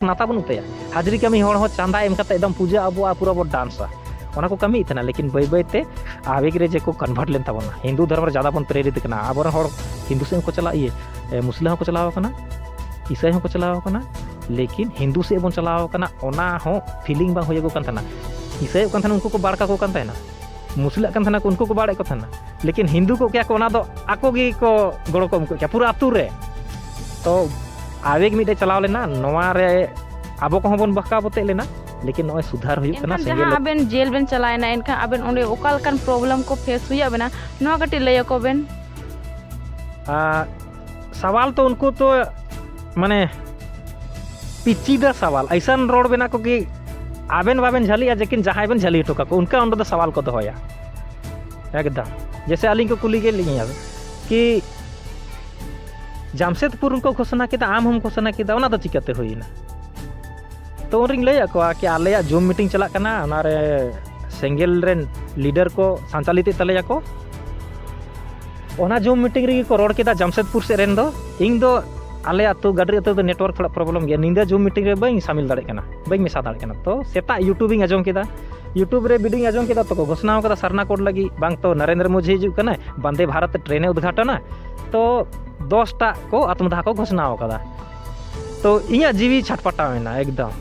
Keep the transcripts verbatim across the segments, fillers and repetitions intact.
ᱱᱟᱛᱟ ᱵᱟᱹᱱᱩᱜ ᱛᱟᱭᱟ᱾ ᱦᱟᱡᱽᱨᱤ ᱠᱟᱹᱢᱤ ᱦᱚᱲ ᱦᱚᱸ ᱪᱟᱸᱫᱟ ᱮᱢ ᱠᱟᱛᱮ ᱮᱠᱫᱚᱢ ᱯᱩᱡᱟᱹ ᱟᱵᱚᱣᱟᱜ ᱯᱩᱨᱟᱹ ᱵᱚ ᱰᱟᱱᱥᱟ᱾ ᱚᱱᱟ ᱠᱚ ᱠᱟᱹᱢᱤᱭᱮᱫ ᱛᱟᱦᱮᱱᱟ, ᱞᱮᱠᱤᱱ ᱵᱟᱹᱭ ᱵᱟᱹᱭ ᱛᱮ ᱟᱵᱮᱜᱽ ᱨᱮ ᱡᱮ ᱠᱚ ᱠᱚᱱᱵᱷᱟᱨᱴ ᱞᱮᱱ ᱛᱟᱵᱚᱱᱟ, ᱦᱤᱱᱫᱩ ᱫᱷᱚᱨᱢᱚ ᱨᱮ ᱡᱟᱫᱟ ᱵᱚᱱ ᱯᱨᱮᱨᱤᱛ ᱠᱟᱱᱟ᱾ ᱟᱵᱚᱨᱮᱱ ᱦᱚᱲ ᱦᱤᱱᱫᱩ ᱥᱮᱫ ᱦᱚᱸᱠᱚ ᱪᱟᱞᱟᱜ, ᱤᱭᱟᱹ ᱮ, ᱢᱩᱥᱞᱟᱹ ᱦᱚᱸᱠᱚ ᱪᱟᱞᱟᱣ ᱟᱠᱟᱱᱟ, ᱤᱥᱟᱹᱭ ᱦᱚᱸᱠᱚ ᱪᱟᱞᱟᱣ ᱟᱠᱟᱱᱟ, ᱞᱮᱠᱤᱱ ᱦᱤᱱᱫᱩ ᱥᱮᱫ ᱵᱚᱱ ᱪᱟᱞᱟᱣ ᱟᱠᱟᱱᱟ, ᱚᱱᱟ ᱦᱚᱸ ᱯᱷᱤᱞᱤᱝ ᱵᱟᱝ ᱦᱩᱭᱩᱜᱚᱜ ᱠᱟᱱ ᱛᱟᱦᱮᱱᱟ᱾ ᱤᱥᱟᱹᱭᱚᱜ ᱠᱟᱱ ᱛᱟᱦᱮᱱᱟ, ᱩᱱᱠᱩ ᱠᱚ ᱵᱟᱲ ᱠᱟᱠᱚ ᱠᱟᱱ ᱛᱟᱦᱮᱱᱟ, ᱢᱩᱥᱞᱟᱹᱜ ᱠᱟᱱ ᱛᱟᱦᱮᱱᱟ ᱠᱚ, ᱩᱱᱠᱩ ᱠᱚ ᱵᱟᱲᱮᱫ ᱠᱚ ᱛᱟᱦᱮᱱᱟ, ᱞᱮᱠᱤᱱ ᱦᱤᱱᱫᱩ ᱠᱚ ᱠᱮᱭᱟ ᱠᱚ, ᱚᱱᱟ ᱫᱚ ᱟᱠᱚ ᱜᱮᱠᱚ ᱜᱚᱲᱚ ᱠᱚ ᱮᱢ ᱠᱚ ᱠᱮᱭᱟ ᱯᱩᱨᱟᱹ ᱟᱹᱛᱩ ᱨᱮ᱾ ᱛᱚ ᱟᱵᱮᱜᱽ ᱢᱤᱫᱴᱮᱡ ᱪᱟᱞᱟᱣ ᱞᱮᱱᱟ, ᱱᱚᱣᱟ ᱨᱮ ᱟᱵᱚ ᱠᱚᱦᱚᱸ ᱵᱚᱱ ᱵᱟᱦᱠᱟᱣ ᱵᱚᱛᱮᱡ ᱞᱮᱱᱟ, ᱞᱮᱠᱤᱱ ᱱᱚᱜᱼᱚᱭ ᱥᱩᱫᱷᱟᱨ ᱦᱩᱭᱩᱜ ᱠᱟᱱᱟ᱾ ᱮᱱᱠᱷᱟᱱ ᱥᱮᱸᱜᱮᱞ ᱡᱟᱦᱟᱸ ᱟᱵᱮᱱ ᱡᱮᱞ ᱵᱮᱱ ᱪᱟᱞᱟᱣᱮᱱᱟ, ᱮᱱᱠᱷᱟᱱ ᱟᱵᱮᱱ ᱚᱸᱰᱮ ᱚᱠᱟ ᱞᱮᱠᱟᱱ ᱯᱨᱚᱵᱞᱮᱢ ᱠᱚ ᱯᱷᱮᱥ ᱦᱩᱭᱟᱫ ᱵᱮᱱᱟ, ᱱᱚᱣᱟ ᱠᱟᱹᱴᱤᱡ ᱞᱟᱹᱭ ᱟᱠᱚ ᱵᱮᱱ᱾ ᱟᱨ ᱥᱟᱣᱟᱞ ᱛᱚ ᱩᱱᱠᱩ ᱛᱚ ᱢᱟᱱᱮ ᱯᱤᱪᱤᱫᱟ ᱥᱟᱣᱟᱞ, ᱟᱭᱥᱟᱱ ᱨᱚᱲ ᱵᱮᱱᱟ ᱠᱚ ᱠᱤ ᱟᱵᱮᱱ ᱵᱟᱵᱮᱱ ᱡᱷᱟᱹᱞᱤᱜᱼᱟ, ᱞᱮᱠᱤᱱ ᱡᱟᱦᱟᱸᱭ ᱵᱮᱱ ᱡᱷᱟᱹᱞᱤ ᱦᱚᱴᱚ ᱠᱟᱠᱚ, ᱚᱱᱠᱟ ᱚᱸᱰᱮ ᱫᱚ ᱥᱟᱣᱟᱞ ᱠᱚ ᱫᱚᱦᱚᱭᱟ᱾ ᱮᱠᱫᱚᱢ ᱡᱮᱥᱮ ᱟᱹᱞᱤᱧ ᱠᱚ ᱠᱩᱞᱤ ᱠᱮᱫ ᱞᱤᱧᱟ ᱠᱤ ᱡᱟᱢᱥᱮᱫᱽᱯᱩᱨ ᱩᱱᱠᱩ ᱜᱷᱳᱥᱚᱱᱟ ᱠᱮᱫᱟ, ᱟᱢ ᱦᱚᱸᱢ ᱜᱷᱳᱥᱚᱱᱟ ᱠᱮᱫᱟ, ᱚᱱᱟ ᱫᱚ ᱪᱤᱠᱟᱹᱛᱮ ᱦᱩᱭᱮᱱᱟ? ᱛᱚ ᱩᱱᱨᱤᱧ ᱞᱟᱹᱭᱟᱫ ᱠᱚᱣᱟ ᱠᱤ ᱟᱞᱮᱭᱟᱜ ᱡᱩᱢ ᱢᱤᱴᱤᱝ ᱪᱟᱞᱟᱜ ᱠᱟᱱᱟ, ᱚᱱᱟᱨᱮ ᱥᱮᱸᱜᱮᱞ ᱨᱮᱱ ᱞᱤᱰᱟᱨ ᱠᱚ ᱥᱟᱱᱛᱟᱞᱤ ᱛᱮ ᱛᱟᱞᱮᱭᱟ ᱠᱚ᱾ ᱚᱱᱟ ᱡᱩᱢ ᱢᱤᱴᱤᱝ ᱨᱮᱜᱮ ᱠᱚ ᱨᱚᱲ ᱠᱮᱫᱟ ᱡᱟᱢᱥᱮᱫᱽᱯᱩᱨ ᱥᱮᱫ ᱨᱮᱱ ᱫᱚ, ᱤᱧ ᱫᱚ ᱟᱞᱮ ᱟᱹᱛᱩ ᱜᱟᱹᱰᱨᱤ ᱟᱹᱛᱩ ᱫᱚ ᱱᱮᱴᱣᱟᱨᱠ ᱛᱷᱚᱲᱟ ᱯᱨᱚᱵᱞᱮᱢ ᱜᱮᱭᱟ, ᱧᱤᱫᱟᱹ ᱡᱩᱢ ᱢᱤᱴᱤᱝ ᱨᱮ ᱵᱟᱹᱧ ᱥᱟᱢᱤᱞ ᱫᱟᱲᱮᱭᱟᱜ ᱠᱟᱱᱟ, ᱵᱟᱹᱧ ᱢᱮᱥᱟ ᱫᱟᱲᱮᱭᱟᱜ ᱠᱟᱱᱟ᱾ ᱛᱚ ᱥᱮᱛᱟᱜ ᱭᱩᱴᱩᱵᱽ ᱤᱧ ᱟᱸᱡᱚᱢ ᱠᱮᱫᱟ, ᱭᱩᱴᱩᱵᱽ ᱨᱮ ᱵᱷᱤᱰᱤᱭᱳᱧ ᱟᱸᱡᱚᱢ ᱠᱮᱫᱟ, ᱛᱚ ᱠᱚ ᱜᱷᱳᱥᱱᱟ ᱟᱠᱟᱫᱟ ᱥᱟᱨᱱᱟ ᱠᱳᱰ ᱞᱟᱹᱜᱤᱫ, ᱵᱟᱝ ᱛᱚ ᱱᱚᱨᱮᱱᱫᱨᱚ ᱢᱳᱫᱤ ᱦᱤᱡᱩᱜ ᱠᱟᱱᱟᱭ, ᱵᱟᱱᱫᱮ ᱵᱷᱟᱨᱚᱛ ᱴᱨᱮᱱᱮ ᱩᱫᱽᱜᱷᱟᱴᱚᱱᱟ᱾ ᱛᱚ ᱫᱚᱥᱴᱟ ᱠᱚ ᱟᱛᱢᱚᱫᱟᱦ ᱠᱚ ᱜᱷᱳᱥᱱᱟ ᱟᱠᱟᱫᱟ᱾ ᱛᱚ ᱤᱧᱟᱹᱜ ᱡᱤᱣᱤ ᱪᱷᱟᱴᱯᱟᱴᱟᱣ ᱮᱱᱟ ᱮᱠᱫᱚᱢ᱾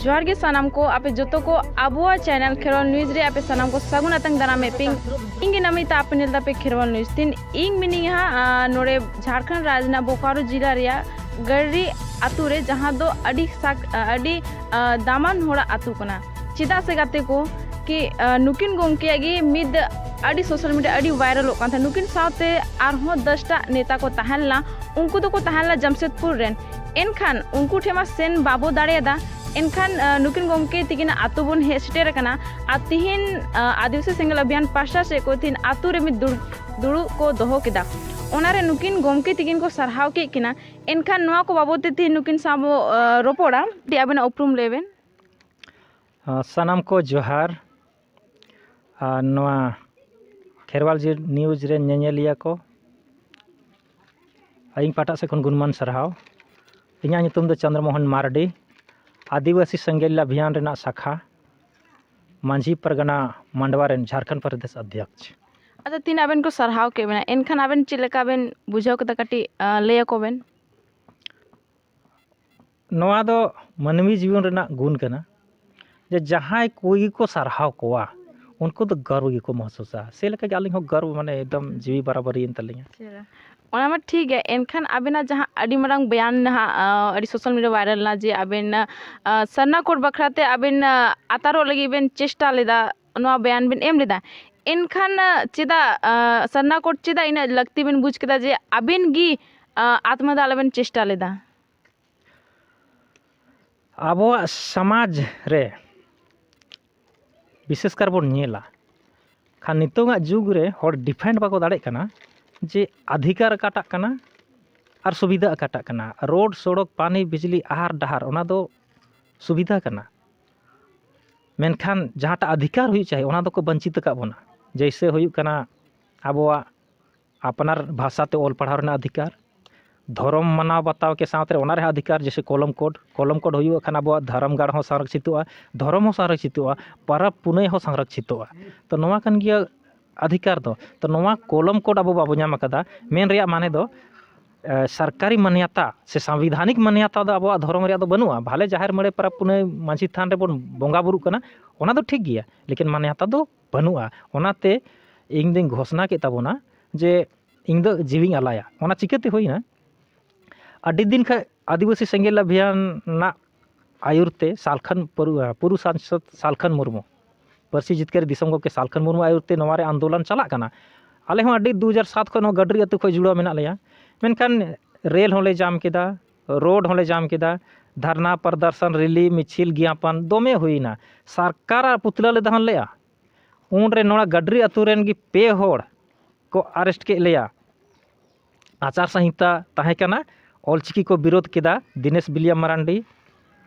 ᱡᱚᱦᱟᱨ ᱜᱮ ᱥᱟᱱᱟᱢ ᱠᱚ, ᱟᱯᱮ ᱡᱚᱛᱚ ᱠᱚ ᱟᱵᱚᱣᱟᱜ ᱪᱮᱱᱮᱞ ᱠᱷᱮᱨᱣᱟᱞ ᱱᱤᱭᱩᱡᱽ ᱨᱮ ᱟᱯᱮ ᱥᱟᱱᱟᱢ ᱠᱚ ᱥᱟᱹᱜᱩᱱ ᱟᱛᱟᱝ ᱫᱟᱨᱟᱢᱮᱫ ᱯᱮ᱾ ᱤᱧ ᱜᱮ ᱱᱟᱢᱤᱛᱟ, ᱟᱯᱮ ᱧᱮᱞ ᱫᱟᱯᱮ ᱠᱷᱮᱨᱣᱟᱞ ᱱᱤᱭᱩᱡᱽ᱾ ᱛᱤᱱ ᱤᱧ ᱢᱤᱱᱟᱹᱧᱟ ᱦᱟᱸᱜ, ᱟᱸ, ᱱᱚᱰᱮ ᱡᱷᱟᱲᱠᱷᱚᱸᱰ ᱨᱟᱡᱽ ᱨᱮᱱᱟᱜ ᱵᱳᱠᱟᱨᱳ ᱡᱤᱞᱟ ᱨᱮᱭᱟᱜ ᱜᱟᱹᱨᱤ ᱟᱛᱳ ᱨᱮ, ᱡᱟᱦᱟᱸ ᱫᱚ ᱟᱹᱰᱤ ᱥᱟᱠ-, ᱟᱹᱰᱤ, ᱟᱸ, ᱫᱟᱢᱟᱱ ᱦᱚᱲᱟᱜ ᱟᱛᱳ ᱠᱟᱱᱟ᱾ ᱪᱮᱫᱟᱜ ᱥᱮ ᱜᱟᱛᱮ ᱠᱚ, ᱠᱤ, ᱟᱸ, ᱱᱩᱠᱤᱱ ᱜᱚᱢᱠᱮᱭᱟᱜ ᱜᱮ ᱢᱤᱫ ᱟᱹᱰᱤ ᱥᱳᱥᱟᱞ ᱢᱤᱰᱤᱭᱟ ᱟᱹᱰᱤ ᱵᱷᱟᱭᱨᱟᱞᱚᱜ ᱠᱟᱱ ᱛᱟᱦᱮᱸᱫ᱾ ᱱᱩᱠᱤᱱ ᱥᱟᱶᱛᱮ ᱟᱨᱦᱚᱸ ᱫᱚᱥᱴᱟ ᱱᱮᱛᱟ ᱠᱚ ᱛᱟᱦᱮᱸ ᱞᱮᱱᱟ, ᱩᱱᱠᱩ ᱫᱚᱠᱚ ᱛᱟᱦᱮᱸ ᱞᱮᱱᱟ ᱡᱟᱢᱥᱮᱫᱽᱯᱩᱨ ᱨᱮᱱ᱾ ᱮᱱᱠᱷᱟᱱ ᱩᱱᱠᱩ ᱴᱷᱮᱱ ᱢᱟ ᱥᱮᱱ ᱵᱟᱵᱚ ᱫᱟᱲᱮᱭᱟᱫᱟ᱾ ᱮᱱᱠᱷᱟᱱ, ᱟᱸ, ᱱᱩᱠᱤᱱ ᱜᱚᱢᱠᱮ ᱛᱤᱠᱤᱱᱟᱜ ᱟᱛᱳ ᱵᱚᱱ ᱦᱮᱡ ᱥᱮᱴᱮᱨ ᱟᱠᱟᱱᱟ᱾ ᱟᱨ ᱛᱤᱦᱤᱧ, ᱟᱸ, ᱟᱹᱫᱤᱵᱟᱹᱥᱤ ᱥᱮᱸᱜᱮᱞ ᱚᱵᱷᱤᱭᱟᱱ ᱯᱟᱦᱴᱟ ᱥᱮᱫ ᱠᱚ ᱛᱤᱦᱤᱧ ᱟᱛᱳ ᱨᱮ ᱢᱤᱫ ᱫᱩᱲᱩᱵ, ᱫᱩᱲᱩᱵ ᱠᱚ ᱫᱚᱦᱚ ᱠᱮᱫᱟ᱾ ᱚᱱᱟᱨᱮ ᱱᱩᱠᱤᱱ ᱜᱚᱢᱠᱮ ᱛᱤᱠᱤᱱ ᱠᱚ ᱥᱟᱨᱦᱟᱣ ᱠᱮᱫ ᱠᱤᱱᱟ᱾ ᱮᱱᱠᱷᱟᱱ ᱱᱚᱣᱟ ᱠᱚ ᱵᱟᱵᱚᱫ ᱛᱮ ᱛᱤᱦᱤᱧ ᱱᱩᱠᱤᱱ ᱥᱟᱶ ᱵᱚ, ᱟᱸ, ᱨᱚᱯᱚᱲᱟ᱾ ᱠᱟᱹᱴᱤᱡ ᱟᱵᱮᱱᱟᱜ ᱩᱯᱨᱩᱢ ᱞᱟᱹᱭ ᱵᱮᱱ᱾ ᱟᱸ, ᱥᱟᱱᱟᱢ ᱠᱚ ᱡᱚᱦᱟᱨ᱾ ᱟᱨ ᱱᱚᱣᱟ ᱠᱷᱮᱨᱣᱟᱞ ᱡᱤ ᱱᱤᱭᱩᱡᱽ ᱨᱮᱱ ᱧᱮᱧᱮᱞᱤᱭᱟᱹ ᱠᱚ, ᱤᱧ ᱯᱟᱦᱴᱟ ᱥᱮᱫ ᱠᱷᱚᱱ ᱜᱩᱱᱢᱟᱱ ᱥᱟᱨᱦᱟᱣ᱾ ᱤᱧᱟᱹᱜ ᱧᱩᱛᱩᱢ ᱫᱚ ᱪᱚᱱᱫᱨᱚ ᱢᱳᱦᱚᱱ ᱢᱟᱨᱰᱤ, ᱟᱹᱫᱤᱵᱟᱹᱥᱤ ᱥᱮᱸᱜᱮᱞ ᱚᱵᱷᱤᱭᱟᱱ ᱨᱮᱱᱟᱜ ᱥᱟᱠᱷᱟ, ᱢᱟᱹᱡᱷᱤ ᱯᱟᱨᱜᱟᱱᱟ ᱢᱟᱱᱰᱣᱟ ᱨᱮᱱ ᱡᱷᱟᱲᱠᱷᱚᱸᱰ ᱯᱨᱚᱫᱮᱥ ᱚᱫᱷᱭᱚᱠᱥ᱾ ᱟᱪᱪᱷᱟ, ᱛᱤᱱᱟᱹᱜ ᱟᱵᱮᱱ ᱠᱚ ᱥᱟᱨᱦᱟᱣ ᱠᱮᱫ ᱵᱮᱱᱟ, ᱮᱱᱠᱷᱟᱱ ᱟᱵᱮᱱ ᱪᱮᱫ ᱞᱮᱠᱟ ᱵᱮᱱ ᱵᱩᱡᱷᱟᱹᱣ ᱠᱮᱫᱟ, ᱠᱟᱹᱴᱤᱡ ᱞᱟᱹᱭ ᱟᱠᱚ ᱵᱮᱱ? ᱱᱚᱣᱟ ᱫᱚ ᱢᱟᱹᱱᱢᱤ ᱡᱤᱭᱚᱱ ᱨᱮᱱᱟᱜ ᱜᱩᱱ ᱠᱟᱱᱟ, ᱡᱮ ᱡᱟᱦᱟᱸᱭ ᱠᱚ ᱜᱮᱠᱚ ᱥᱟᱨᱦᱟᱣ ᱠᱚᱣᱟ, ᱩᱱᱠᱩ ᱫᱚ ᱜᱚᱨᱵ ᱜᱮᱠᱚ ᱢᱚᱦᱥᱩᱥᱟ᱾ ᱥᱮ ᱞᱮᱠᱟ ᱜᱮ ᱟᱹᱞᱤᱧ ᱦᱚᱸ ᱜᱚᱨᱵ, ᱢᱟᱱᱮ ᱮᱠᱫᱚᱢ ᱡᱤᱣᱤ ᱵᱟᱨᱟᱵᱟᱨᱤᱭᱮᱱ ᱛᱟᱹᱞᱤᱧᱟ᱾ ᱚᱱᱟ ᱢᱟ ᱴᱷᱤᱠ ᱜᱮᱭᱟ, ᱮᱱᱠᱷᱟᱱ ᱟᱵᱮᱱᱟᱜ ᱡᱟᱦᱟᱸ ᱟᱹᱰᱤ ᱢᱟᱨᱟᱝ ᱵᱚᱭᱟᱱ ᱱᱟᱦᱟᱜ, ᱟᱹᱰᱤ ᱥᱳᱥᱟᱞ ᱢᱤᱰᱤᱭᱟ ᱵᱷᱟᱭᱨᱟᱞ ᱮᱱᱟ, ᱡᱮ ᱟᱵᱮᱱ ᱥᱟᱨᱱᱟ ᱠᱳᱰ ᱵᱟᱠᱷᱨᱟ ᱛᱮ ᱟᱵᱮᱱ ᱟᱛᱟᱨᱚᱜ ᱞᱟᱹᱜᱤᱫ ᱵᱮᱱ ᱪᱮᱥᱴᱟ ᱞᱮᱫᱟ, ᱱᱚᱣᱟ ᱵᱚᱭᱟᱱ ᱵᱮᱱ ᱮᱢ ᱞᱮᱫᱟ᱾ ᱮᱱᱠᱷᱟᱱ ᱪᱮᱫᱟᱜ ᱥᱟᱨᱱᱟ ᱠᱳᱰ ᱪᱮᱫᱟᱜ ᱤᱱᱟᱹᱜ ᱞᱟᱹᱠᱛᱤ ᱵᱮᱱ ᱵᱩᱡᱽ ᱠᱮᱫᱟ, ᱡᱮ ᱟᱵᱮᱱ ᱜᱮ ᱟᱛᱢᱟ ᱫᱟᱜ ᱞᱟᱹᱜᱤᱫ ᱵᱮᱱ ᱪᱮᱥᱴᱟ ᱞᱮᱫᱟ? ᱟᱵᱚᱣᱟᱜ ᱥᱚᱢᱟᱡᱽ ᱨᱮ ᱵᱤᱥᱮᱥ ᱠᱟᱨ ᱵᱚᱱ ᱧᱮᱞᱟ, ᱠᱷᱟᱱ ᱱᱤᱛᱚᱝᱟᱜ ᱡᱩᱜᱽ ᱨᱮ ᱦᱚᱲ ᱰᱤᱯᱷᱟᱭᱤᱱᱰ ᱵᱟᱠᱚ ᱫᱟᱲᱮᱭᱟᱜ ᱠᱟᱱᱟ ᱡᱮ ᱚᱫᱷᱤᱠᱟᱨ ᱚᱠᱟᱴᱟᱜ ᱠᱟᱱᱟ ᱟᱨ ᱥᱩᱵᱤᱫᱷᱟ ᱚᱠᱟᱴᱟᱜ ᱠᱟᱱᱟ᱾ ᱨᱳᱰ, ᱥᱚᱲᱚᱠ, ᱯᱟᱱᱤ, ᱵᱤᱡᱽᱞᱤ, ᱟᱦᱟᱨ, ᱰᱟᱦᱟᱨ, ᱚᱱᱟ ᱫᱚ ᱥᱩᱵᱤᱫᱷᱟ ᱠᱟᱱᱟ, ᱢᱮᱱᱠᱷᱟᱱ ᱡᱟᱦᱟᱸᱴᱟᱜ ᱚᱫᱷᱤᱠᱟᱨ ᱦᱩᱭᱩᱜ ᱪᱟᱦᱤ, ᱚᱱᱟ ᱫᱚᱠᱚ ᱵᱚᱧᱪᱤᱛ ᱟᱠᱟᱫ ᱵᱚᱱᱟ᱾ ᱡᱮᱭᱥᱮ ᱦᱩᱭᱩᱜ ᱠᱟᱱᱟ ᱟᱵᱚᱣᱟᱜ ᱟᱯᱱᱟᱨ ᱵᱷᱟᱥᱟ ᱛᱮ ᱚᱞ ᱯᱟᱲᱦᱟᱣ ᱨᱮᱱᱟᱜ ᱚᱫᱷᱤᱠᱟᱨ, ᱫᱷᱚᱨᱚᱢ ᱢᱟᱱᱟᱣ ᱵᱟᱛᱟᱣ ᱠᱮ ᱥᱟᱶᱛᱮ ᱚᱱᱟ ᱨᱮᱦᱚᱸ ᱚᱫᱷᱤᱠᱟᱨ, ᱡᱮᱭᱥᱮ ᱠᱚᱞᱚᱢ ᱠᱳᱰ, ᱠᱚᱞᱚᱢ ᱠᱳᱰ ᱦᱩᱭᱩᱜ ᱠᱷᱟᱱ ᱟᱵᱚᱣᱟᱜ ᱫᱷᱚᱨᱚᱢ ᱜᱟᱲ ᱦᱚᱸ ᱥᱚᱝᱨᱚᱠᱷᱤᱛᱚᱜᱼᱟ, ᱫᱷᱚᱨᱚᱢ ᱦᱚᱸ ᱥᱚᱝᱨᱚᱠᱷᱤᱛᱚᱜᱼᱟ, ᱯᱚᱨᱚᱵᱽ ᱯᱩᱱᱟᱹᱭ ᱦᱚᱸ ᱥᱚᱝᱨᱚᱠᱷᱤᱛᱚᱜᱼᱟ᱾ ᱛᱚ ᱱᱚᱣᱟ ᱠᱟᱱ ᱜᱮᱭᱟ ᱚᱫᱷᱤᱠᱟᱨ ᱫᱚ᱾ ᱛᱚ ᱱᱚᱣᱟ ᱠᱚᱞᱚᱢ ᱠᱳᱰ ᱟᱵᱚ ᱵᱟᱵᱚ ᱧᱟᱢ ᱟᱠᱟᱫᱟ, ᱢᱮᱱ ᱨᱮᱭᱟᱜ ᱢᱟᱱᱮ ᱫᱚ ᱮ, ᱥᱚᱨᱠᱟᱨᱤ ᱢᱟᱱᱭᱟᱛᱟ ᱥᱮ ᱥᱟᱝᱵᱤᱫᱷᱟᱱᱤᱠ ᱢᱟᱱᱭᱟᱛᱟ ᱫᱚ ᱟᱵᱚᱣᱟᱜ ᱫᱷᱚᱨᱚᱢ ᱨᱮᱭᱟᱜ ᱫᱚ ᱵᱟᱹᱱᱩᱜᱼᱟ᱾ ᱵᱷᱟᱞᱮ ᱡᱟᱦᱮᱨ ᱢᱟᱹᱲᱮ, ᱯᱚᱨᱚᱵᱽ ᱯᱩᱱᱟᱹᱭ, ᱢᱟᱹᱡᱷᱤ ᱛᱷᱟᱱ ᱨᱮᱵᱚᱱ ᱵᱚᱸᱜᱟ ᱵᱩᱨᱩᱜ ᱠᱟᱱᱟ, ᱚᱱᱟ ᱫᱚ ᱴᱷᱤᱠ ᱜᱮᱭᱟ, ᱞᱮᱠᱤᱱ ᱢᱟᱱᱭᱟᱛᱟ ᱫᱚ ᱵᱟᱹᱱᱩᱜᱼᱟ᱾ ᱚᱱᱟᱛᱮ ᱤᱧ ᱫᱚᱧ ᱜᱷᱳᱥᱱᱟ ᱠᱮᱫ ᱛᱟᱵᱚᱱᱟ ᱡᱮ ᱤᱧ ᱫᱚ ᱡᱤᱣᱤᱧ ᱟᱞᱟᱭᱟ᱾ ᱚᱱᱟ ᱪᱤᱠᱟᱹᱛᱮ ᱦᱩᱭᱱᱟ? ᱟᱹᱰᱤ ᱫᱤᱱ ᱠᱷᱚᱱ ᱟᱹᱫᱤᱵᱟᱹᱥᱤ ᱥᱮᱸᱜᱮᱞ ᱚᱵᱷᱤᱭᱟᱱ ᱨᱮᱱᱟᱜ ᱟᱹᱭᱩᱨ ᱛᱮ ᱥᱟᱞᱠᱷᱟᱱ ᱯᱩᱨᱩ-, ᱯᱩᱨᱩ ᱥᱟᱝᱥᱚᱫᱽ ᱥᱟᱞᱠᱷᱟᱱ ᱢᱩᱨᱢᱩ, ᱯᱟᱹᱨᱥᱤ ᱡᱤᱛᱠᱟᱹᱨᱤ ᱫᱤᱥᱚᱢ ᱜᱚᱢᱠᱮ ᱥᱟᱞᱠᱷᱟᱱ ᱢᱩᱨᱢᱩ ᱟᱹᱭᱩᱨ ᱛᱮ ᱱᱚᱣᱟ ᱨᱮ ᱟᱱᱫᱳᱞᱚᱱ ᱪᱟᱞᱟᱜ ᱠᱟᱱᱟ᱾ ᱟᱞᱮ ᱦᱚᱸ ᱟᱹᱰᱤ ᱫᱩ ᱦᱟᱡᱟᱨ ᱥᱟᱛ ᱠᱷᱚᱱ ᱱᱚᱣᱟ ᱜᱟᱹᱰᱨᱤ ᱟᱹᱛᱩ ᱠᱷᱚᱱ ᱡᱩᱲᱟᱹᱣ ᱢᱮᱱᱟᱜ ᱞᱮᱭᱟ᱾ ᱢᱮᱱᱠᱷᱟᱱ ᱨᱮᱞ ᱦᱚᱸᱞᱮ ᱡᱟᱢ ᱠᱮᱫᱟ, ᱨᱳᱰ ᱦᱚᱸᱞᱮ ᱡᱟᱢ ᱠᱮᱫᱟ, ᱫᱷᱟᱨᱱᱟ, ᱯᱨᱚᱫᱚᱨᱥᱚᱱ, ᱨᱮᱞᱤ, ᱢᱤᱪᱷᱤᱞ, ᱜᱮᱭᱟᱯᱚᱱ ᱫᱚᱢᱮ ᱦᱩᱭᱱᱟ᱾ ᱥᱚᱨᱠᱟᱨᱟᱜ ᱯᱩᱛᱞᱟᱹ ᱞᱮ ᱫᱚᱦᱚ ᱞᱮᱫᱼᱟ᱾ ᱩᱱᱨᱮ ᱱᱚᱣᱟ ᱜᱟᱹᱰᱨᱤ ᱟᱹᱛᱩ ᱨᱮᱱ ᱜᱮ ᱯᱮ ᱦᱚᱲ ᱠᱚ ᱟᱨᱮᱥᱴ ᱠᱮᱫ ᱞᱮᱭᱟ᱾ ᱟᱪᱟᱨ ᱥᱚᱝᱦᱤᱛᱟ ᱛᱟᱦᱮᱸ ᱠᱟᱱᱟ, ᱚᱞᱪᱤᱠᱤ ᱠᱚ ᱵᱤᱨᱳᱫᱷ ᱠᱮᱫᱟ ᱫᱤᱱᱮᱥ ᱵᱤᱞᱤᱭᱟ ᱢᱟᱨᱟᱱᱰᱤ,